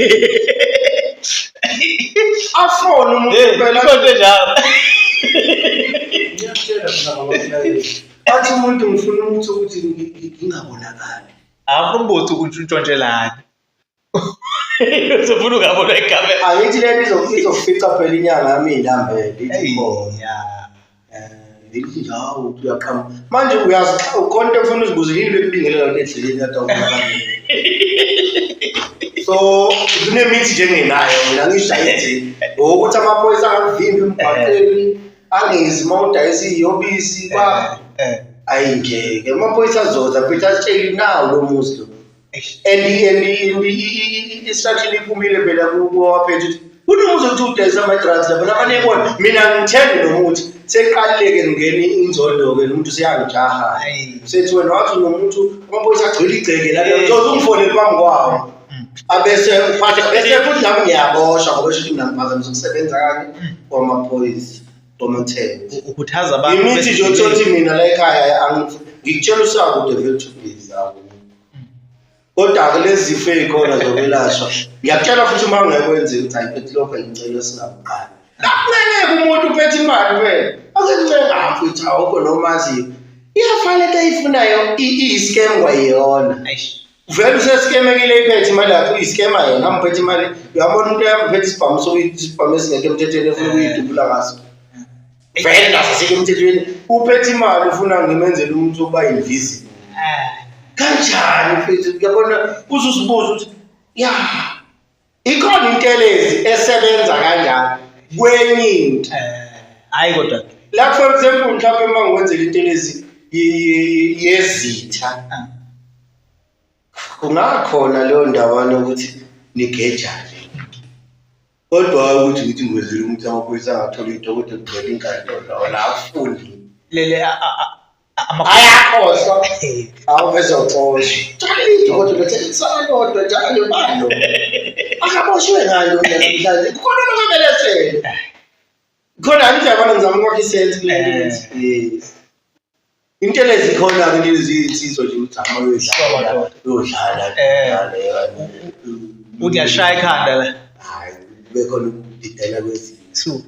Afone umuntu phela. Ikhona into enjalo. Ngiyakutshela mina ngama-client. Athi umuntu ngifuna umuthi ukuthi ngingabonakali. Akufuna umbuthi ukuthi untshontshelani. Usufuna ungabonwa ikhamera. Angithi lento izofica phela inyanga yami ilambele ithi khona. Lithi nje hawu uyaqhamuka. Manje uyazi ukhona into efuna uzibuze yini bekubingelela lento endleleni kade awubonakala. So kunemithi nje engenayo mina ngisho ayenze ukuthi amaphoyisa angakuvimbi emgwaqeni angezi uma udayisa iyobisi kwa ayingeke amaphoyisa azoza futhi asitsheli nawo lo muzi lo. And i-instruction iphumile phela kuwaphethe ukuthi kunomuzi okuthi udayisa ama-drugs lapha nabanye bona mina ngithenge lo muthi seqalile-ke ngingena inzondo-ke nomuntu useyangijaha sethi wena wathi unomuntu amaphoyisa agcwele igceke la uzoze ungifonele phambi kwawo abese uphatha bese futhi nami ngiyaboshwa ngoba esho ukuthi mina ngiphazamisa ukusebenza kani kwamaphoyisa komthetho. Ukhuthaza abantu Imithi nje othothi mina la ekhaya ngikutshela usakude vele to please akukho. Kodwa-ke lezi zifo ey'khona zokwelashwa ngiyakutshela futhi uma ungekwenzi ukuthi hayi phethi lokho ngicela singakuqali. Akuncengeke umuntu uphethe imali phela. Akuncenga mfethu awukho nomaziyo. Iyafana into ayifunayo iyi-scam kwayiyona. Vele useskemekile iphethe imali yakhe uyiskema yena amphethe imali uyabona umuntu uyaphethe isibhamu sokuyisibhamu esingekho emthethweni efuna ukuyidubula ngaso. Vele naso sikho emthethweni uphethe imali ufuna ngimenzele umuntu wokuba invisible. Kanjani mfethu uyabona uzuzibuza ukuthi ya ikhona intelezi esebenza kanjani kwenye into. Hayi kodwa La for example mhlawumbe uma ngikwenzela intelezi yezitha kungakhona leyo ndawana ukuthi nigejane. Kodwa ukuthi ngithi ngikwenzela ukuthi amaphoyisa angathola into kodwa kugcwele inkantolo wona akufundi. Lele ayakhohlwa awubezoxoshwa. Njalo idokodo lethengisana lodwa njalo balo. Akaboshwe ngayo namhlanje. Kukhona lokubelesele. Khona angithi yabona ngizama ukwakha isense kule nto ethi. Yes. Into ezikhona ke lezi insizwa nje ukuthi ama uyodlala uyodlala. Uthi yashaya ikhanda la. Hayi kube khona ukudidela kwezinto.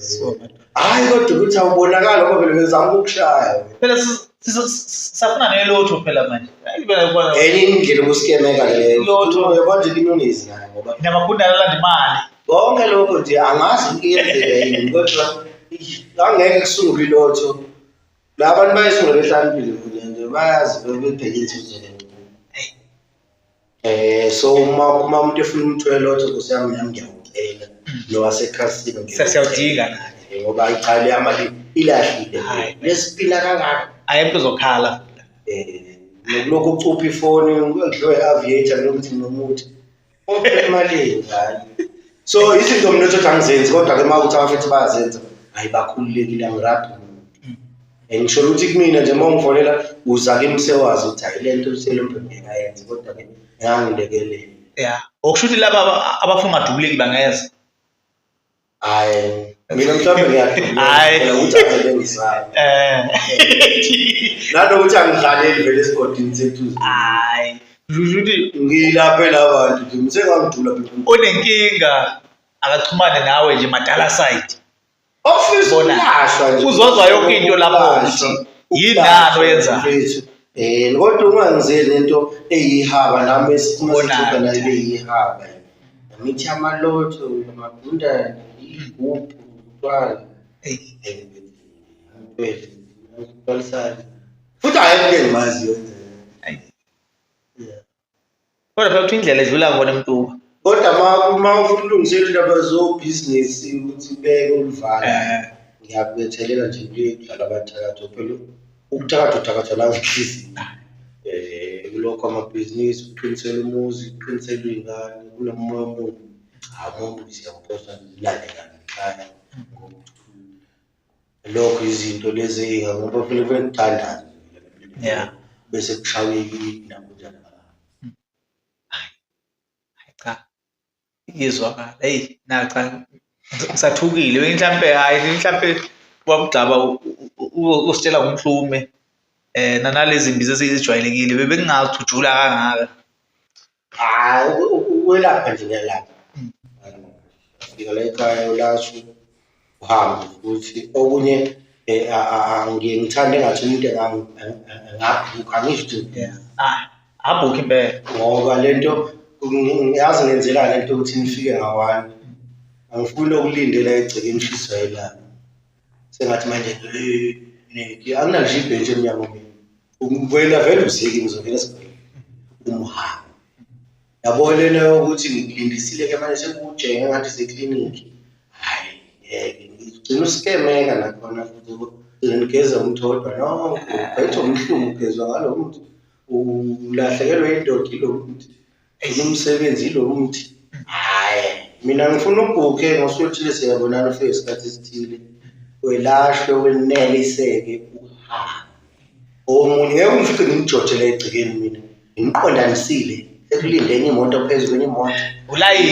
So Hayi kodwa ukuthi awubonakala ngoba vele bezama ukukushaya. Phela safuna nelotho phela manje. Hayi phela kubona. Enye indlela yokuskemeka leyo. Lotho. Uyabona nje inonezi nayo ngoba Namagundane alanda imali. Konke lokho nje angazi iyenzeka yini kodwa angeke kusungulwe ilotho. La bantu bayisungule behlakaniphile futhi nje bayazi bebheke inzuzo le. So uma umuntu efuna umuthi welotho Nkosi yami nami ngiyawucela nowasekhasini Siyawudinga nathi. Ngoba icala yamali ilahlile. Lesipila kangaka. Hayi umuntu uzokhala. Nokulokhu ucupha ifoni kudliwe i-aviator lokuthi nginomuthi. Imali ngani. So izinto mina othi angizenzi kodwa ke uma ukuthi abafethu bayazenza hayi bakhululekile angirabhi umuntu. Ngisho ukuthi kumina nje uma ungifonela uza kimi sewazi ukuthi hayi le nto uselombe ngeke ayenze kodwa ke ngangilekelele. Yeah. Okusho ukuthi laba abafuna ungadubuleki bangeza. Hayi mina mhlawumbe ngiyadubuleka Hayi. ukuthi angeke ngisabe. Nanokuthi angidlaleli vele esigodini sethu. Hayi. Kusho ukuthi ngilaphe labantu nje ngisengangidula phela. Onenkinga akaxhumane nawe nje madala side. Office ulashwa nje. Uzozwa yonke into lapho ukuthi yini nani oyenzayo. Mfethu. Kodwa ungangizeli lento eyihaba nami esikhuluma nayo ibe yihaba. Imithi yamalotho, amagundane, igubhu. Ngithwala. Eyi. Ngithwalisana. Futhi ayikho into engimaziyo. Yeah. Kodwa phela kuthiwa indlela edlula kona eMtuba. Kodwa uma ufuna ukulungisela indaba zobhizinisi ukuthi ubeke ulivale, ngiyakubethelela nje kuye kudlala abathakathi phela ukuthakatha uthakatha la ngenhliziyo. Kulokho amabhizinisi, ukuqinisela umuzi, ukuqinisela iy'ngane, kunomoya omubi. Hhayi umoya omubi siyawuphosa ulale kabi ekhaya ngokuthula. Lokho izinto lezi ngoba phela kufanele kuthandazwe bese kushaywe inabunjani. Hayi cha, iyezwakala. Eyi na cha ngisathukile mhlampe hhayi mhlampe wamgxaba usitshela ngomhlume nanalezi mbiza esezijwayelekile bebengingazi ukuthi ujula kangaka. Hhayi ukwelapha nje ngiyalapha. Fika la ekhaya ulashwe uhambe futhi okunye ngiye ngithande engathi umuntu engabhukha angisho ukuthi Abhukhe impela. Ngoba le nto yazi ngenzela le nto ukuthi nifike nga-one. Angifuni ukulindela egcekeni ishiswa ilanga. Sengathi manje anginalo ngisho ibhentshi emnyango mina. Wena vele uzike ngizovele sibheke umhambe. Yabo lena yokuthi ngikulindisile-ke manje sekujenge ngathi iseklinikhi. Hhayi ngeke ngigcina usikemeka nakhona futhi ugcina nigeza umuthi owodwa nonke. Uphethe umhlungu ugezwa ngalo muthi, ulahlekelwe indoda ilo muthi, ufuna umsebenzi ilo muthi. Hhayi mina ngifuna ubhukhe ngosuku oluthile siyabonana ufike ngesikhathi esithile, welashwe weneliseke uhambe. Omunye ngeke ungifice ngimjojela egcekeni mina ngimqondanisile sekulinde enye imoto phezu kwenye imoto. Ulayini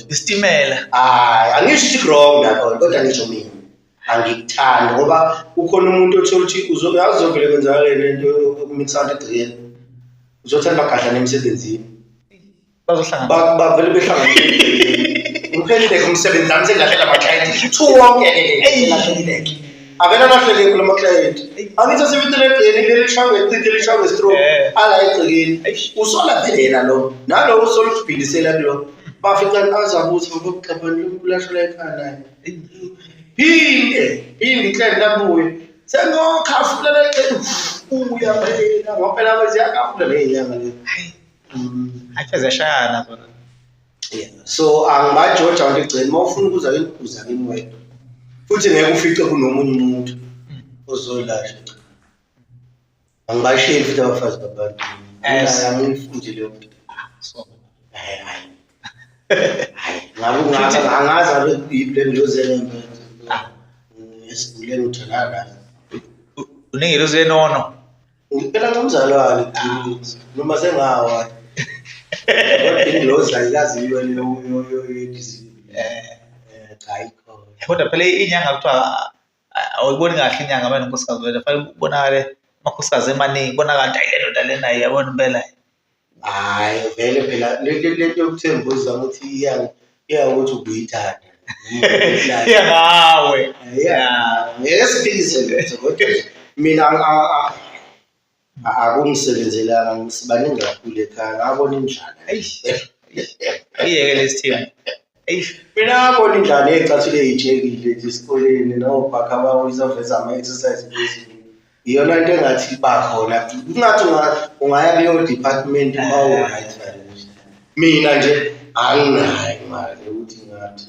isitimela. Hayi angisho ukuthi wrong lapho kodwa ngisho mina angikuthandi ngoba kukhona umuntu othola ukuthi uyazi uzovele kwenzakale lento yokumikisa abantu egcekeni. Uzothanda bagadlane emsebenzini. Bazohlangana. Bavele behlangane. Ngiphelile-ke umsebenzi nami sengilahlela ama-client. Two wonke-ke selahlekile-ke. Avele alahleke kula ma-client. Angithi asebenzele egcekeni leli lishaywe ngechithe lishaywe nge-stroke. Ala egcekeni. Usola vele yena lo. Nalo usola ukuphindisela kulo. Bafica azabuthi ngokuxabana ukulashwa la ekhaya naye. Phinde, phinde i-client labuye. Sengokhafula la egcekeni. Uya phela ngoba phela ziyakhafula ley'nyanga lezi. Athi ziyashayana zona. Yeah. So angibajoja abantu ekugcineni uma ufuna ukuza kimi uza kimi wedwa. Futhi ngeke ufice kunomunye umuntu ozolasha. Angibasheli futhi abafazi babantu. Yes. Angiyifuni leyo nto. So, Hayi hayi. Hayi, ngabe angazi abe kuyiphi le nto ozele esiguleni utholakala. Unengelosi yenono. Ngicela ngomzalwane noma sengawa. Kodwa ingilozi ayikazi iwe ye-discipline. Cha ikhona. Kodwa phela inyanga kuthiwa awuyiboni kahle inyanga uma inonkosikazi wena fanele kubonakale amakhosikazi emaningi kubonakala ukuthi ayi le ndoda lena yabona impela. Hhayi vele phela le nto yokuthembuza ukuthi iya iya ukuthi ubuyithanda. Iya ngawe. Ngeke siphikise lutho kodwa mina akungisebenzelanga sibaningi kakhulu ekhaya ngabona indlala. Eish. Iyeke lesithembu. Eish. Mina ngabona indlala ey'cathulo ey'tshekile nje esikoleni nobhakha bawisa baveza ama-exercise phezulu. Iyona into engathi iba khona. Kungathi ungaya kuleyo department uma u-right financial. Mina nje anginayo imali yokuthi ngathi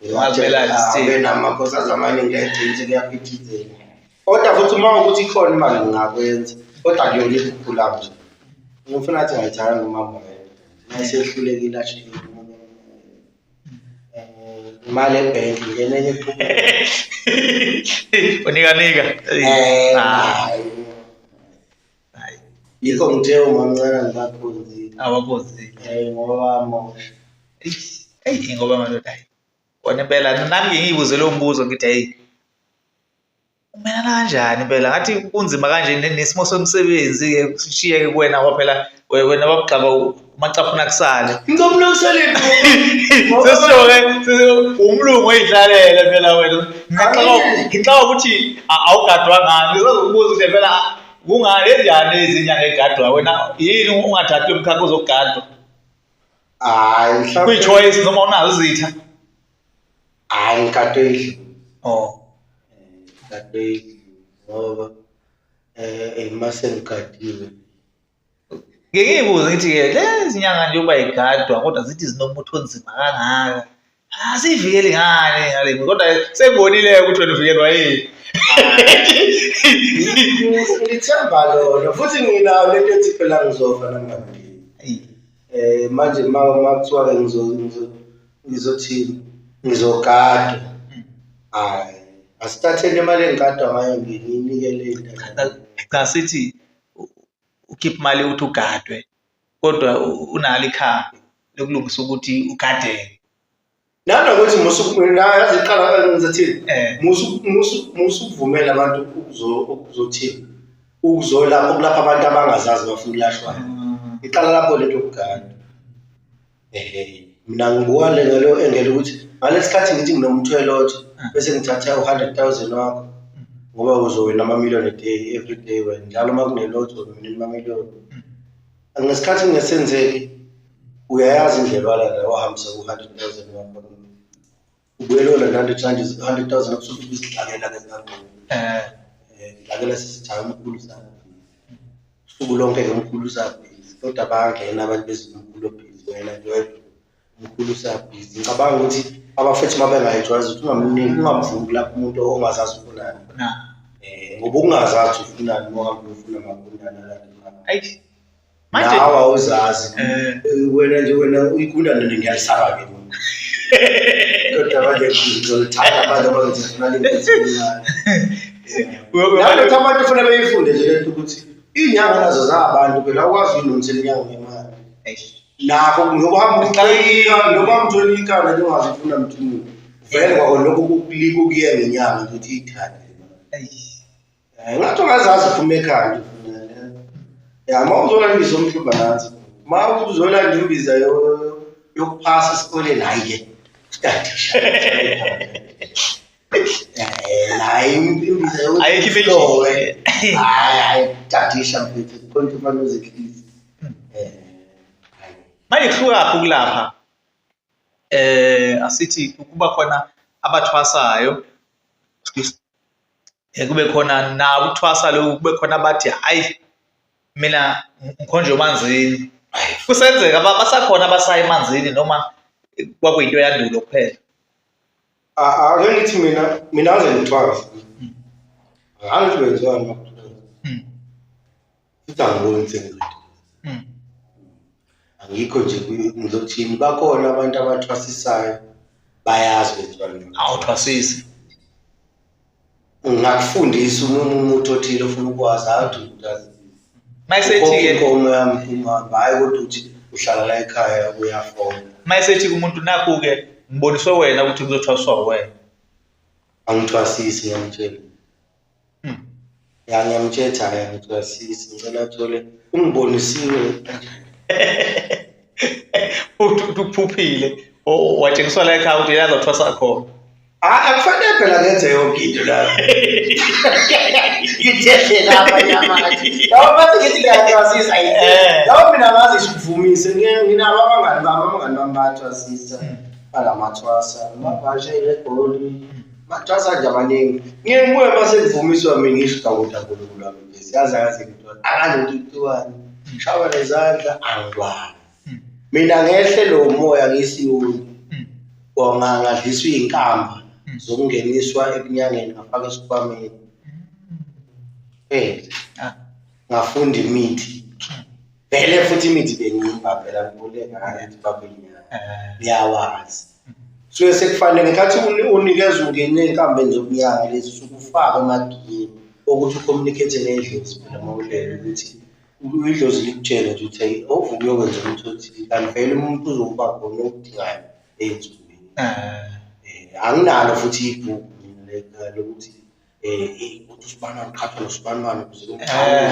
Ungazimelana isithembu. ngabe namakhosikazi amaningi ayigcina sekuyaphithizela. Kodwa futhi uma ukuthi ikhona imali ngingakwenza kodwa akuyona iphupho lami nje. Ngifuna ngathi ngayithanda nomama yedwa. Mayesehlulekile ashiye imali ebhenki ngena enye iphuma. Unika nika. Eh, Ah, hayi. hayi. Yikho ngithe umamncane angibakhonzile. Awakhonzile. Eh ngoba bamosha. Eish, eyi ngoba madoda hayi. Kona impela nami ngike ngiyibuze lowo mbuzo ngithi hayi umelana kanjani impela ngathi kunzima kanje nesimo somsebenzi-ke sishiyeke kuwena ngoba phela wena bakugxaba umacaphuna kusale. Ngizomlungiselela. Sesisho-ke umlungu oyidlalela phela wena. Ngixaka ukuthi awugadwa ngani. Ngizokubuza ukuthi phela kungani enjani izinyanga egadwa wena yini ungathathi lo mkhakha uzogadwa? Hayi mhlawumbe Kuyi-choice noma unazo izitha? Hhayi ngigadwe idlozi. Oh. Ngigadwe idlozi ngoba uma sengigadiwe. Ngike ngiyibuze ngithi-ke lezi nyanga njengoba yigadwa kodwa zithi zinomuthi onzima kangaka. Asiyivikeli ngani ngale kodwa sengibonile ukuthi wena uvikelwa yini. Ngithemba lona futhi nginayo lento ethi phela ngizofa nami ngapheli. Manje uma kuthiwa-ke ngizothini ngizogadwa hhayi asithatheni imali engigadwa ngayo ngiyinikele Cha sithi ukhipha imali yokuthi ugadwe kodwa unalo ikhambi lokulungisa ukuthi ugadeke. Nanokuthi yazi iqala ngizothini musukuvumela abantu ukuzothini ukuzolapha ukulapha abantu abangazazi bafuna ukulashwa. Iqala lapho lento yokugada. Ehhe, mina ngibuka le ngalo engele ukuthi ngalesi khathi ngithi nginomthwelotho bese ngithatha u-100,000 wakho ngoba uzowina ama-million a day every day wena njalo uma kunelotho uzowina ama-million. Ngesikhathi kungesenzeki uyayazi indlela walanda wahambisa ku-100,000 wakho. Ubuyele olanda 100,000 kusuke uzidlalela ngezingane. Ngidlalela sisithi hayi umkhulu usabhizi. Usuku lonke-ke umkhulu usabhizi kodwa bayangena abantu bethi umkhulu obhizi wena nje wedwa umkhulu usabhizi. Ngicabanga ukuthi abafethu uma bengayijwayeza ukuthi ungamniki ungamvumi kulapho umuntu ongazazi ufunani. Ngoba ukungazazi ufunani uma uhambe uyofuna amagundane alapha ekhaya. Manje Nawe awuzazi. Wena nje wena igundane nje ngiyalisaba ke mina. Kodwa manje ngizolithanda manje ngoba ngifuna le nto encane. Nalokuthi abantu kufanele beyifunde nje lento ukuthi iy'nyanga nazo zabantu phela awukwazi uyinonisela inyanga ngemali. Nakho nokuhamba ucika noma umthola ikhanda nje ungazi ufuna mthini. Vele kwako lokho kukulika ukuye ngenyanga nje ukuthi iyithande le mali. Ngathi ungazazi uphuma ekhaya nje ufuna. Ya uma uzolanda imbiza yomhlumba nansi. Uma uzolanda imbiza yokuphasa esikoleni hhayi-ke stadisha. Nayi imbiza yokuthi Ayikho image. uhlowe. Hhayi hhayi tadisha mfethu khona into ufane uzehlise. Hhayi. Manje kuhlukaphi ukulapha? Asithi kuba khona abathwasayo excuse kube khona nabo ukuthwasa lokhu kube khona abathi hhayi mina ngikhonjwe emanzini. Kusenzeka basakhona abasaya emanzini noma kwakuyinto yandulo kuphela? Ake ngithi mina angize ngithwase. Angithi kwenziwani uma kuthwaswa. Futhi angiboni sengiqedile. Angikho nje ngizothini bakhona abantu abathwasisayo bayazi kwenziwani. Awuthwasisi. Ngingakufundisa uma umuntu othile ofuna ukwazi hayi ukuthi uyazi. Mayesethi-ke inkomo yami umhamba hhayi kodwa ukuthi uhlala la ekhaya uyafona. Mayesethi umuntu nakhu-ke ngiboniswe wena ukuthi kuzothwaswa wena. Angithwasisi ngiyamtshela. Ya ngiyamtshela hhayi angithwasisi ngicela athole ungibonisiwe. Uthi ukuphuphile watshengiswa la ekhaya ukuthi yena azothwasa khona. Akufanele phela ngenze yonke into la. Ngithethe lapha nyamanje. Yabo mase ngithi ngiyathwasisa yabo mina ngazi ngisho ukuvumise nginabo abangani bami abangani bami bayathwasisa. Balamathwasa, bavashele eGoli. Bathwasa nje abaningi. Ngiye ngibuye mase ngivumiswa mina ngisho kakuthi uNkulunkulu wami nje. Siyazi akaze ngithwase. Akazi ukuthi kuthiwani. Shawa nezandla angikwazi. Mina ngehle lo moya ngisiyoni. Ngadliswa iy'nkamba zokungeniswa ebunyangeni ngafaka esikhwameni. Ngafunda imithi. Vele futhi imithi bengiyimba phela ngibule ngayo ukuthi baba inyanga. Ngiyawazi. Suke sekufanele ngesikhathi unikezwa ungene ey'nkambeni zobunyanga lezi usuke ufake emagiyeni okuthi u-communicate nedlozi phela uma ulele ukuthi idlozi likutshele nje ukuthi hhayi awuvuke uyokwenza ukuthi othile kanti vele umuntu uzokuba khona okudingayo ey'nsukwini. Anginalo futhi ibhuku mina lokuthi ukuthi usibanibani uqhathwa nosibanibani ukuze kumxhawule.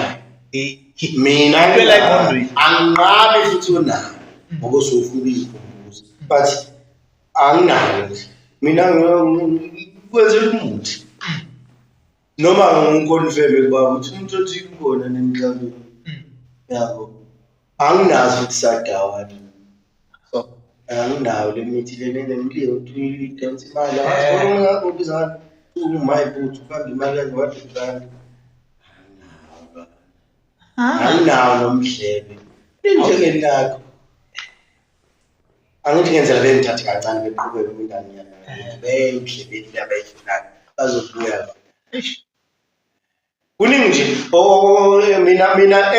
Mina Impela engqondweni. anginqabi futhi unayo ngoba usuke ufuna ukuyikhumbuza but anginayo nje. Mina ngikwenzela umuthi. Noma ngikonfirme kubaba ukuthi umuntu othi ukhona nemhlabeni. Yabo. Anginazo futhi sadawa. So, Anginayo le mithi le nemlilo ukuthi idonsa imali. Angazi ubiza ngani. Umayi futhi ubamba imali kanje wathi kanti. Anginawo nomdlebe. Injenge lakho. Angithi ngenzela bengithathe kancane beqhubeke kwindaba yami. Beyindlebeni le abayifunayo bazobuya. Kuningi nje mina at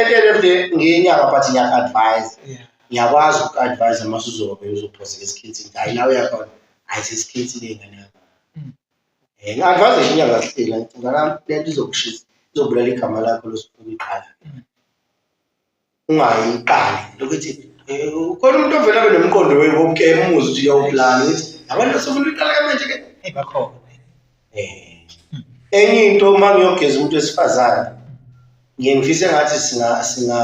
the end of the ngiyinyanga but ngiyaku-advise. Ngiyakwazi uku-advise uma usuzobe uzophoseka esikhethini. Hhayi la uyakhona, hhayi sesikhethile ingane yami. Ngi-advise nje inyanga sihleli ngithi mnganami le nto izokushisa, izobulala igama lakho losifuna uyiqala. Ungayiqali lokuthi khona umuntu ovele abe nomqondo wokukema umuzi ukuthi uyawuplana ukuthi abantu osufuna uyiqala kamanje ke. Eyi bakhona. Enye into uma ngiyogeza umuntu wesifazane ngiye ngifise ngathi singa singa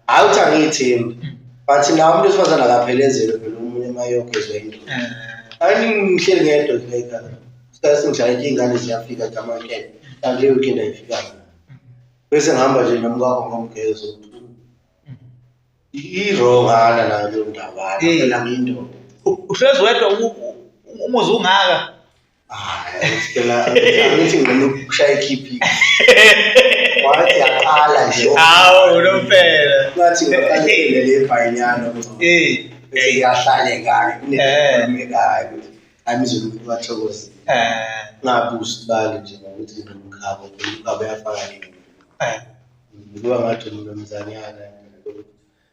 hhayi ukuthi angiyithembi but nawe umuntu wesifazane akaphelezelwe phela omunye uma eyogezwa indoda. Hayi ngihleli ngedwa nje la ekhaya. Isikhathi sengijwayele iy'ngane ziyafika nje ama-weekend kanti le weekend ayifikanga. Bese ngihamba nje nomkakho ngomgezo. I-wrong-ana nayo leyo ndawana phela ngiyindoda. Uhlezi wedwa umuzi ungaka. Hayi phela angithi ngicela ukushaya ikhiphi. Wathi yaqala nje. Hawu unomphela. Ngathi ngaqala le bhayinyana. Bese kuyahlaleka-ke kunekhulumekayo ukuthi hayi mzulu umuntu wathokoza. Ngabuza ubali nje ngokuthi nginomkhabo phela umkhabo uyafaka nini. Kuba ngathi umnumzanyana.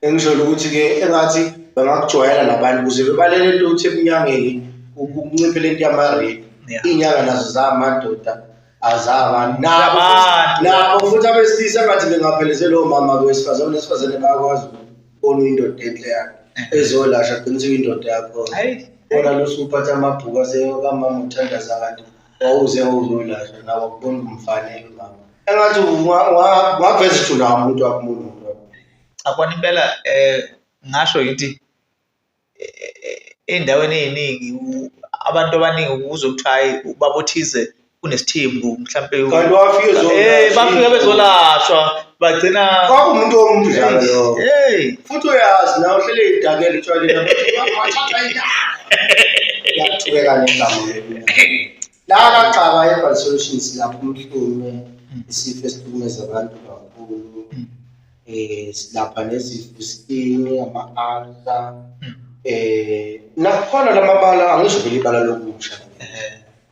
Engisho ukuthi-ke engathi bangakujwayela nabantu ukuze bebalele ukuthi ebunyangeni kunciphe lento yama-rape. Iy'nyanga nazo zamadoda azabantu. Nabo nabo futhi abesilisa engathi bengaphelezelwa omama besifazane, abesifazane bayakwazi ukubona indoda enhle yakhe ezolasha agcine sekuyindoda yakho. Bona lo usuphatha amabhuku asekamama uthandaza kanti wawuze uzolasha nawe akubona umfanele umama. Engathi ungaveza ukuthi unawo umuntu wakho umuntu wakho. Cha kona impela ngasho ngithi ey'ndaweni ey'ningi abantu abaningi uzwe kuthiwa hhayi ubaba othize unesithembu mhlampe Kanti wafika ezolashwa. Bafika bezolashwa bagcina Kwakuwumuntu omdlalo lowo. Hey. Futhi uyazi nawe uhlele idakele etshwaleni wathatha inyanga. Yathukeka negama leli. La kaXaba Herbal Solutions lapho umhlume isifo esihlukumeza abantu kakhulu. Silapha nezifo skin, ama-ulcer. Nakhona lamabala angisho vele ibala lokusha.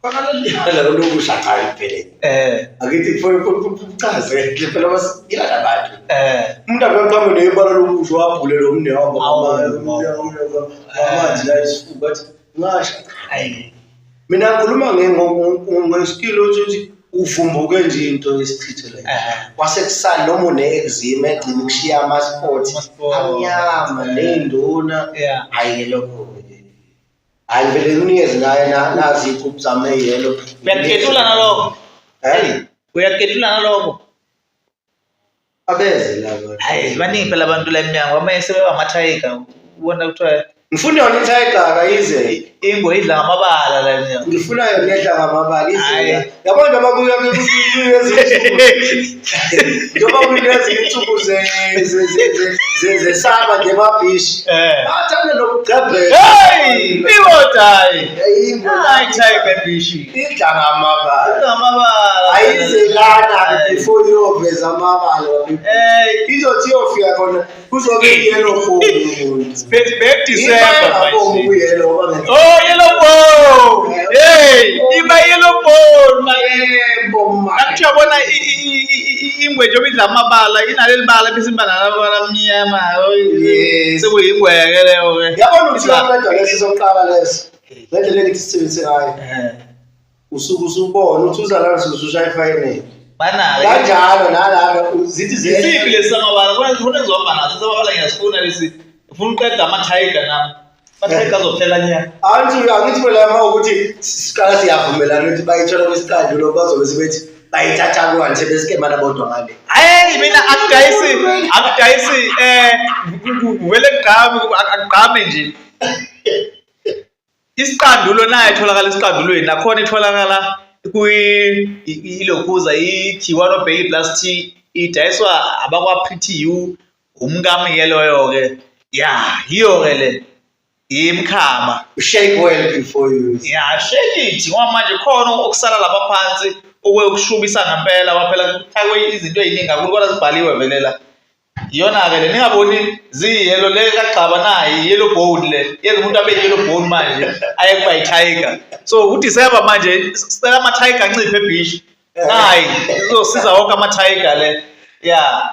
Khona leli bala lokusha cha phela. Akithi kufanele uchaze phela basikila nabantu. Umuntu akaqhamuke nebala lokusha wabhule lo mnewabo amanzi la isifuba athi ngasha. Hayi. Mina ngikhuluma ngeskill ukuthi uvumbuke nje into esichithe la. Kwasekusala noma une-eczema egcina ukushiya ama-spots amnyama ney'nduna. Hhayi-ke lokho-ke. Hhayi vele nginikeze naye nazi iy'gubhu zami ey'yelo. Uyakuketula nalokho? Uyakuketula nalokho? Abeze laba. Hayi baningi phela abantu la emnyango abanye sebeba ama-tiger ubona kuthiwa Ngifuna yona i-tiger akayize. Ingwe idla ngamabala la emnyango. Ngifuna yona edla ngamabala ize. Yabo njengoba kuya njengoba kulezi insuku zesaba nje emabhishi. Bathanda nokugqebhela. Hey, imoto hayi. Hayi tiger ebhishi. Idla ngamabala. Idla ngamabala. Ayizelana before iyoveza amabala. Hey, izothi iyofika khona kuzobe yellow bone. Back December manje. Yellow ngoba Oh, yellow bone. Hey, iba yellow bone manje. Ngathi uyabona ingwe njengoba idla amabala inaleli bala bese iba nalabala amnyama. Yes. Sekuyingwe-ke leyo ke. Yabona ukuthi uyaqeda lesi sokuqala leso. Ngendlela engithi sisebenzise ngayo. Usuke usubona ukuthi uzalana usushaya ifinal. Banalo. Kanjalo nalana zithi Isiphi lesi samabala? Khona khona ngizohamba naso samabala ngiyasifuna lesi. Ngifuna uqeda ama-tiger nami. Ama-tiger azophela nya. Angithi angithi phela uma ukuthi siqala siyavumelana ukuthi bayithola kwesiqandulo bazobe sebethi bayithatha kuwani sebesikemana bodwa ngale. Hey mina akudayisi akudayisi kuvele kugqame akugqame nje. Isiqandulo nayo itholakala esiqandulweni nakhona itholakala kwi ilokhuza i-Khiwano Bailey Plus Tea idayiswa abakwa PTU umkami ke loyo ke. Ya, yiyo ke le. Yimkhaba. Shake well before you use. Yeah, shake it ngoba manje khona okusala lapha phansi okwekushubisa ngempela waphela kufakwe izinto ey'ningi kakhulu kodwa zibhaliwe vele la. Iyona-ke le ningaboni ziyiyelo le kagxaba nayi yellow bone le yenza umuntu abe yellow bone manje aye kuba yi-tiger. So uDisemba manje sicela ama-tiger anciphe ebhishi. Nayi izosiza wonke ama-tiger le. Yeah.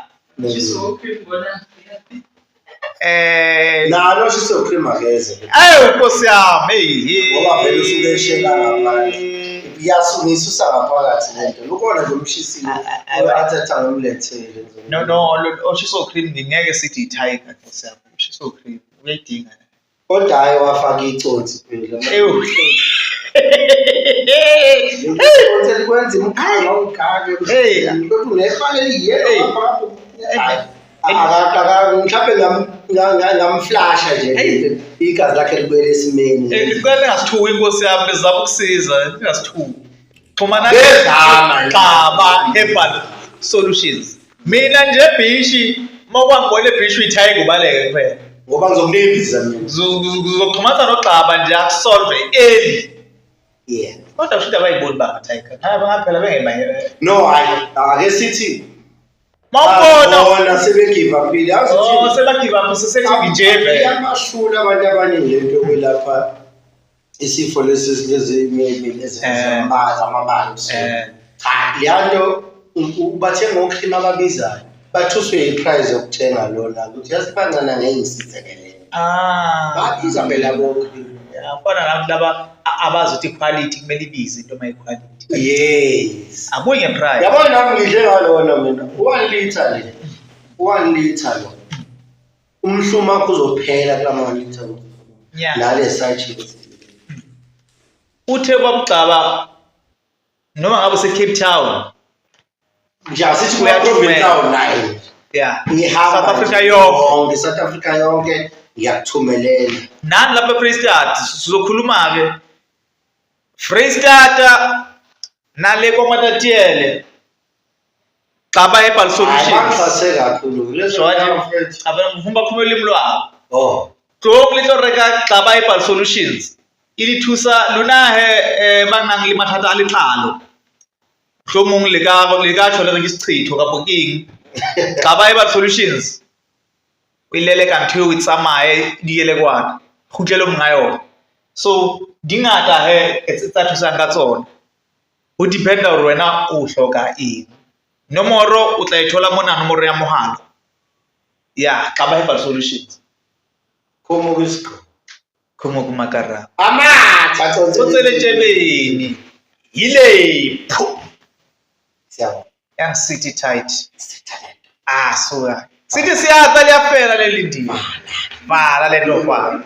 Eh Nalo shiso cream akeze. Awu Nkosi yami hey. Ngoba vele usuke eshela ngaphandle. Iyasungisusa ngaphakathi lento. Lukhona nje umshisile. Athatha ngomlethele. No no oshiso cream ngeke sithi i-tiger Nkosi yami. Oshiso cream uyayidinga. Kodwa hayi wafaka iconsi phela. Ewu. Iconsi likwenza imkhanga ungake. Hey. Kodwa unefana Hey. eliyelo ngapha. Mhlawumbe ngamflasha nje Hey. igazi lakhe libuyele esimeni. Ngicela ningasithuki inkosi yami bezama ukusiza ningasithuki. Xhumana Bezama. Xaba Herbal Solutions. Mina nje bhishi uma kwangibona ebhishi uyithaye kubaleke kuphela. Ngoba ngizokulimbiza mina. Uzoxhumana noXaba nje akusolve early. Yeah. Kodwa kusho ukuthi abayiboni banga-tiger. Ngaba ngaphela bengebaye. No, hayi, ake sithi Mawubona bona sebegive up-ile. Yazi oh uthini? sebagive up sesethi nje vele. Iyamahlula abantu abaningi lento yokwelapha isifo lesi lezi maybe lezi Eh. zamabala. Eh. Cha, leya nto bathenga ocream ababizayo. Bathuswe yiprice yokuthenga lona ukuthi yazi bancane ngeke ngisizekele. Ah. Babiza phela bo-cream. Yafana nabantu laba abazi ukuthi quality kumele ibize into uma iquality. Yes. Akuyi ngeprice. Yabona nami ngidle ngalona mina. 1 liter le. 1 liter lo. Umhlumo wakho uzophela kulama 1 liter. Yeah. Nale sachet. Uthe kwabugcaba noma ngabe use Cape Town. Nje asithi kuma Uyathumela. province awu 9. Yeah. Ngihamba South Africa nje yonke. South Africa yonke ngiyakuthumelela. Nani lapha eFree State sizokhuluma ke. Free State nale kwaMatatiele. Xaba Herbal Hayi Solutions. bangifase kakhulu. Lezo Jwale mfethu. aba mfumba khumela ulimi lwabo. Oh. Tlong le tlo reka Xaba Herbal Solutions. E le thusa lona he ba nang le mathata a letlalo. Mohlomong le ka tjho le re ke seqhetho kapo ke eng. Xaba Herbal Solutions. O ilele ka ntho eo e tsamaye di yele kwana. Kgutlele monga yona. So di ngata he tsa thusang ka tsona. Ho dependa hore wena o hloka eng. Nomoro o tla e thola mona nomoro ya mohala. Ya, Xaba Herbal Solutions. Khomo kwisiqo. Khomo kumakara. Amatha Tsotsele tjebeni. Yile phu. Siyabonga. Yang city tight. Sithalento. Ah, so. Sithi siyatsa liyafela leli ndima. Vala le nto vala.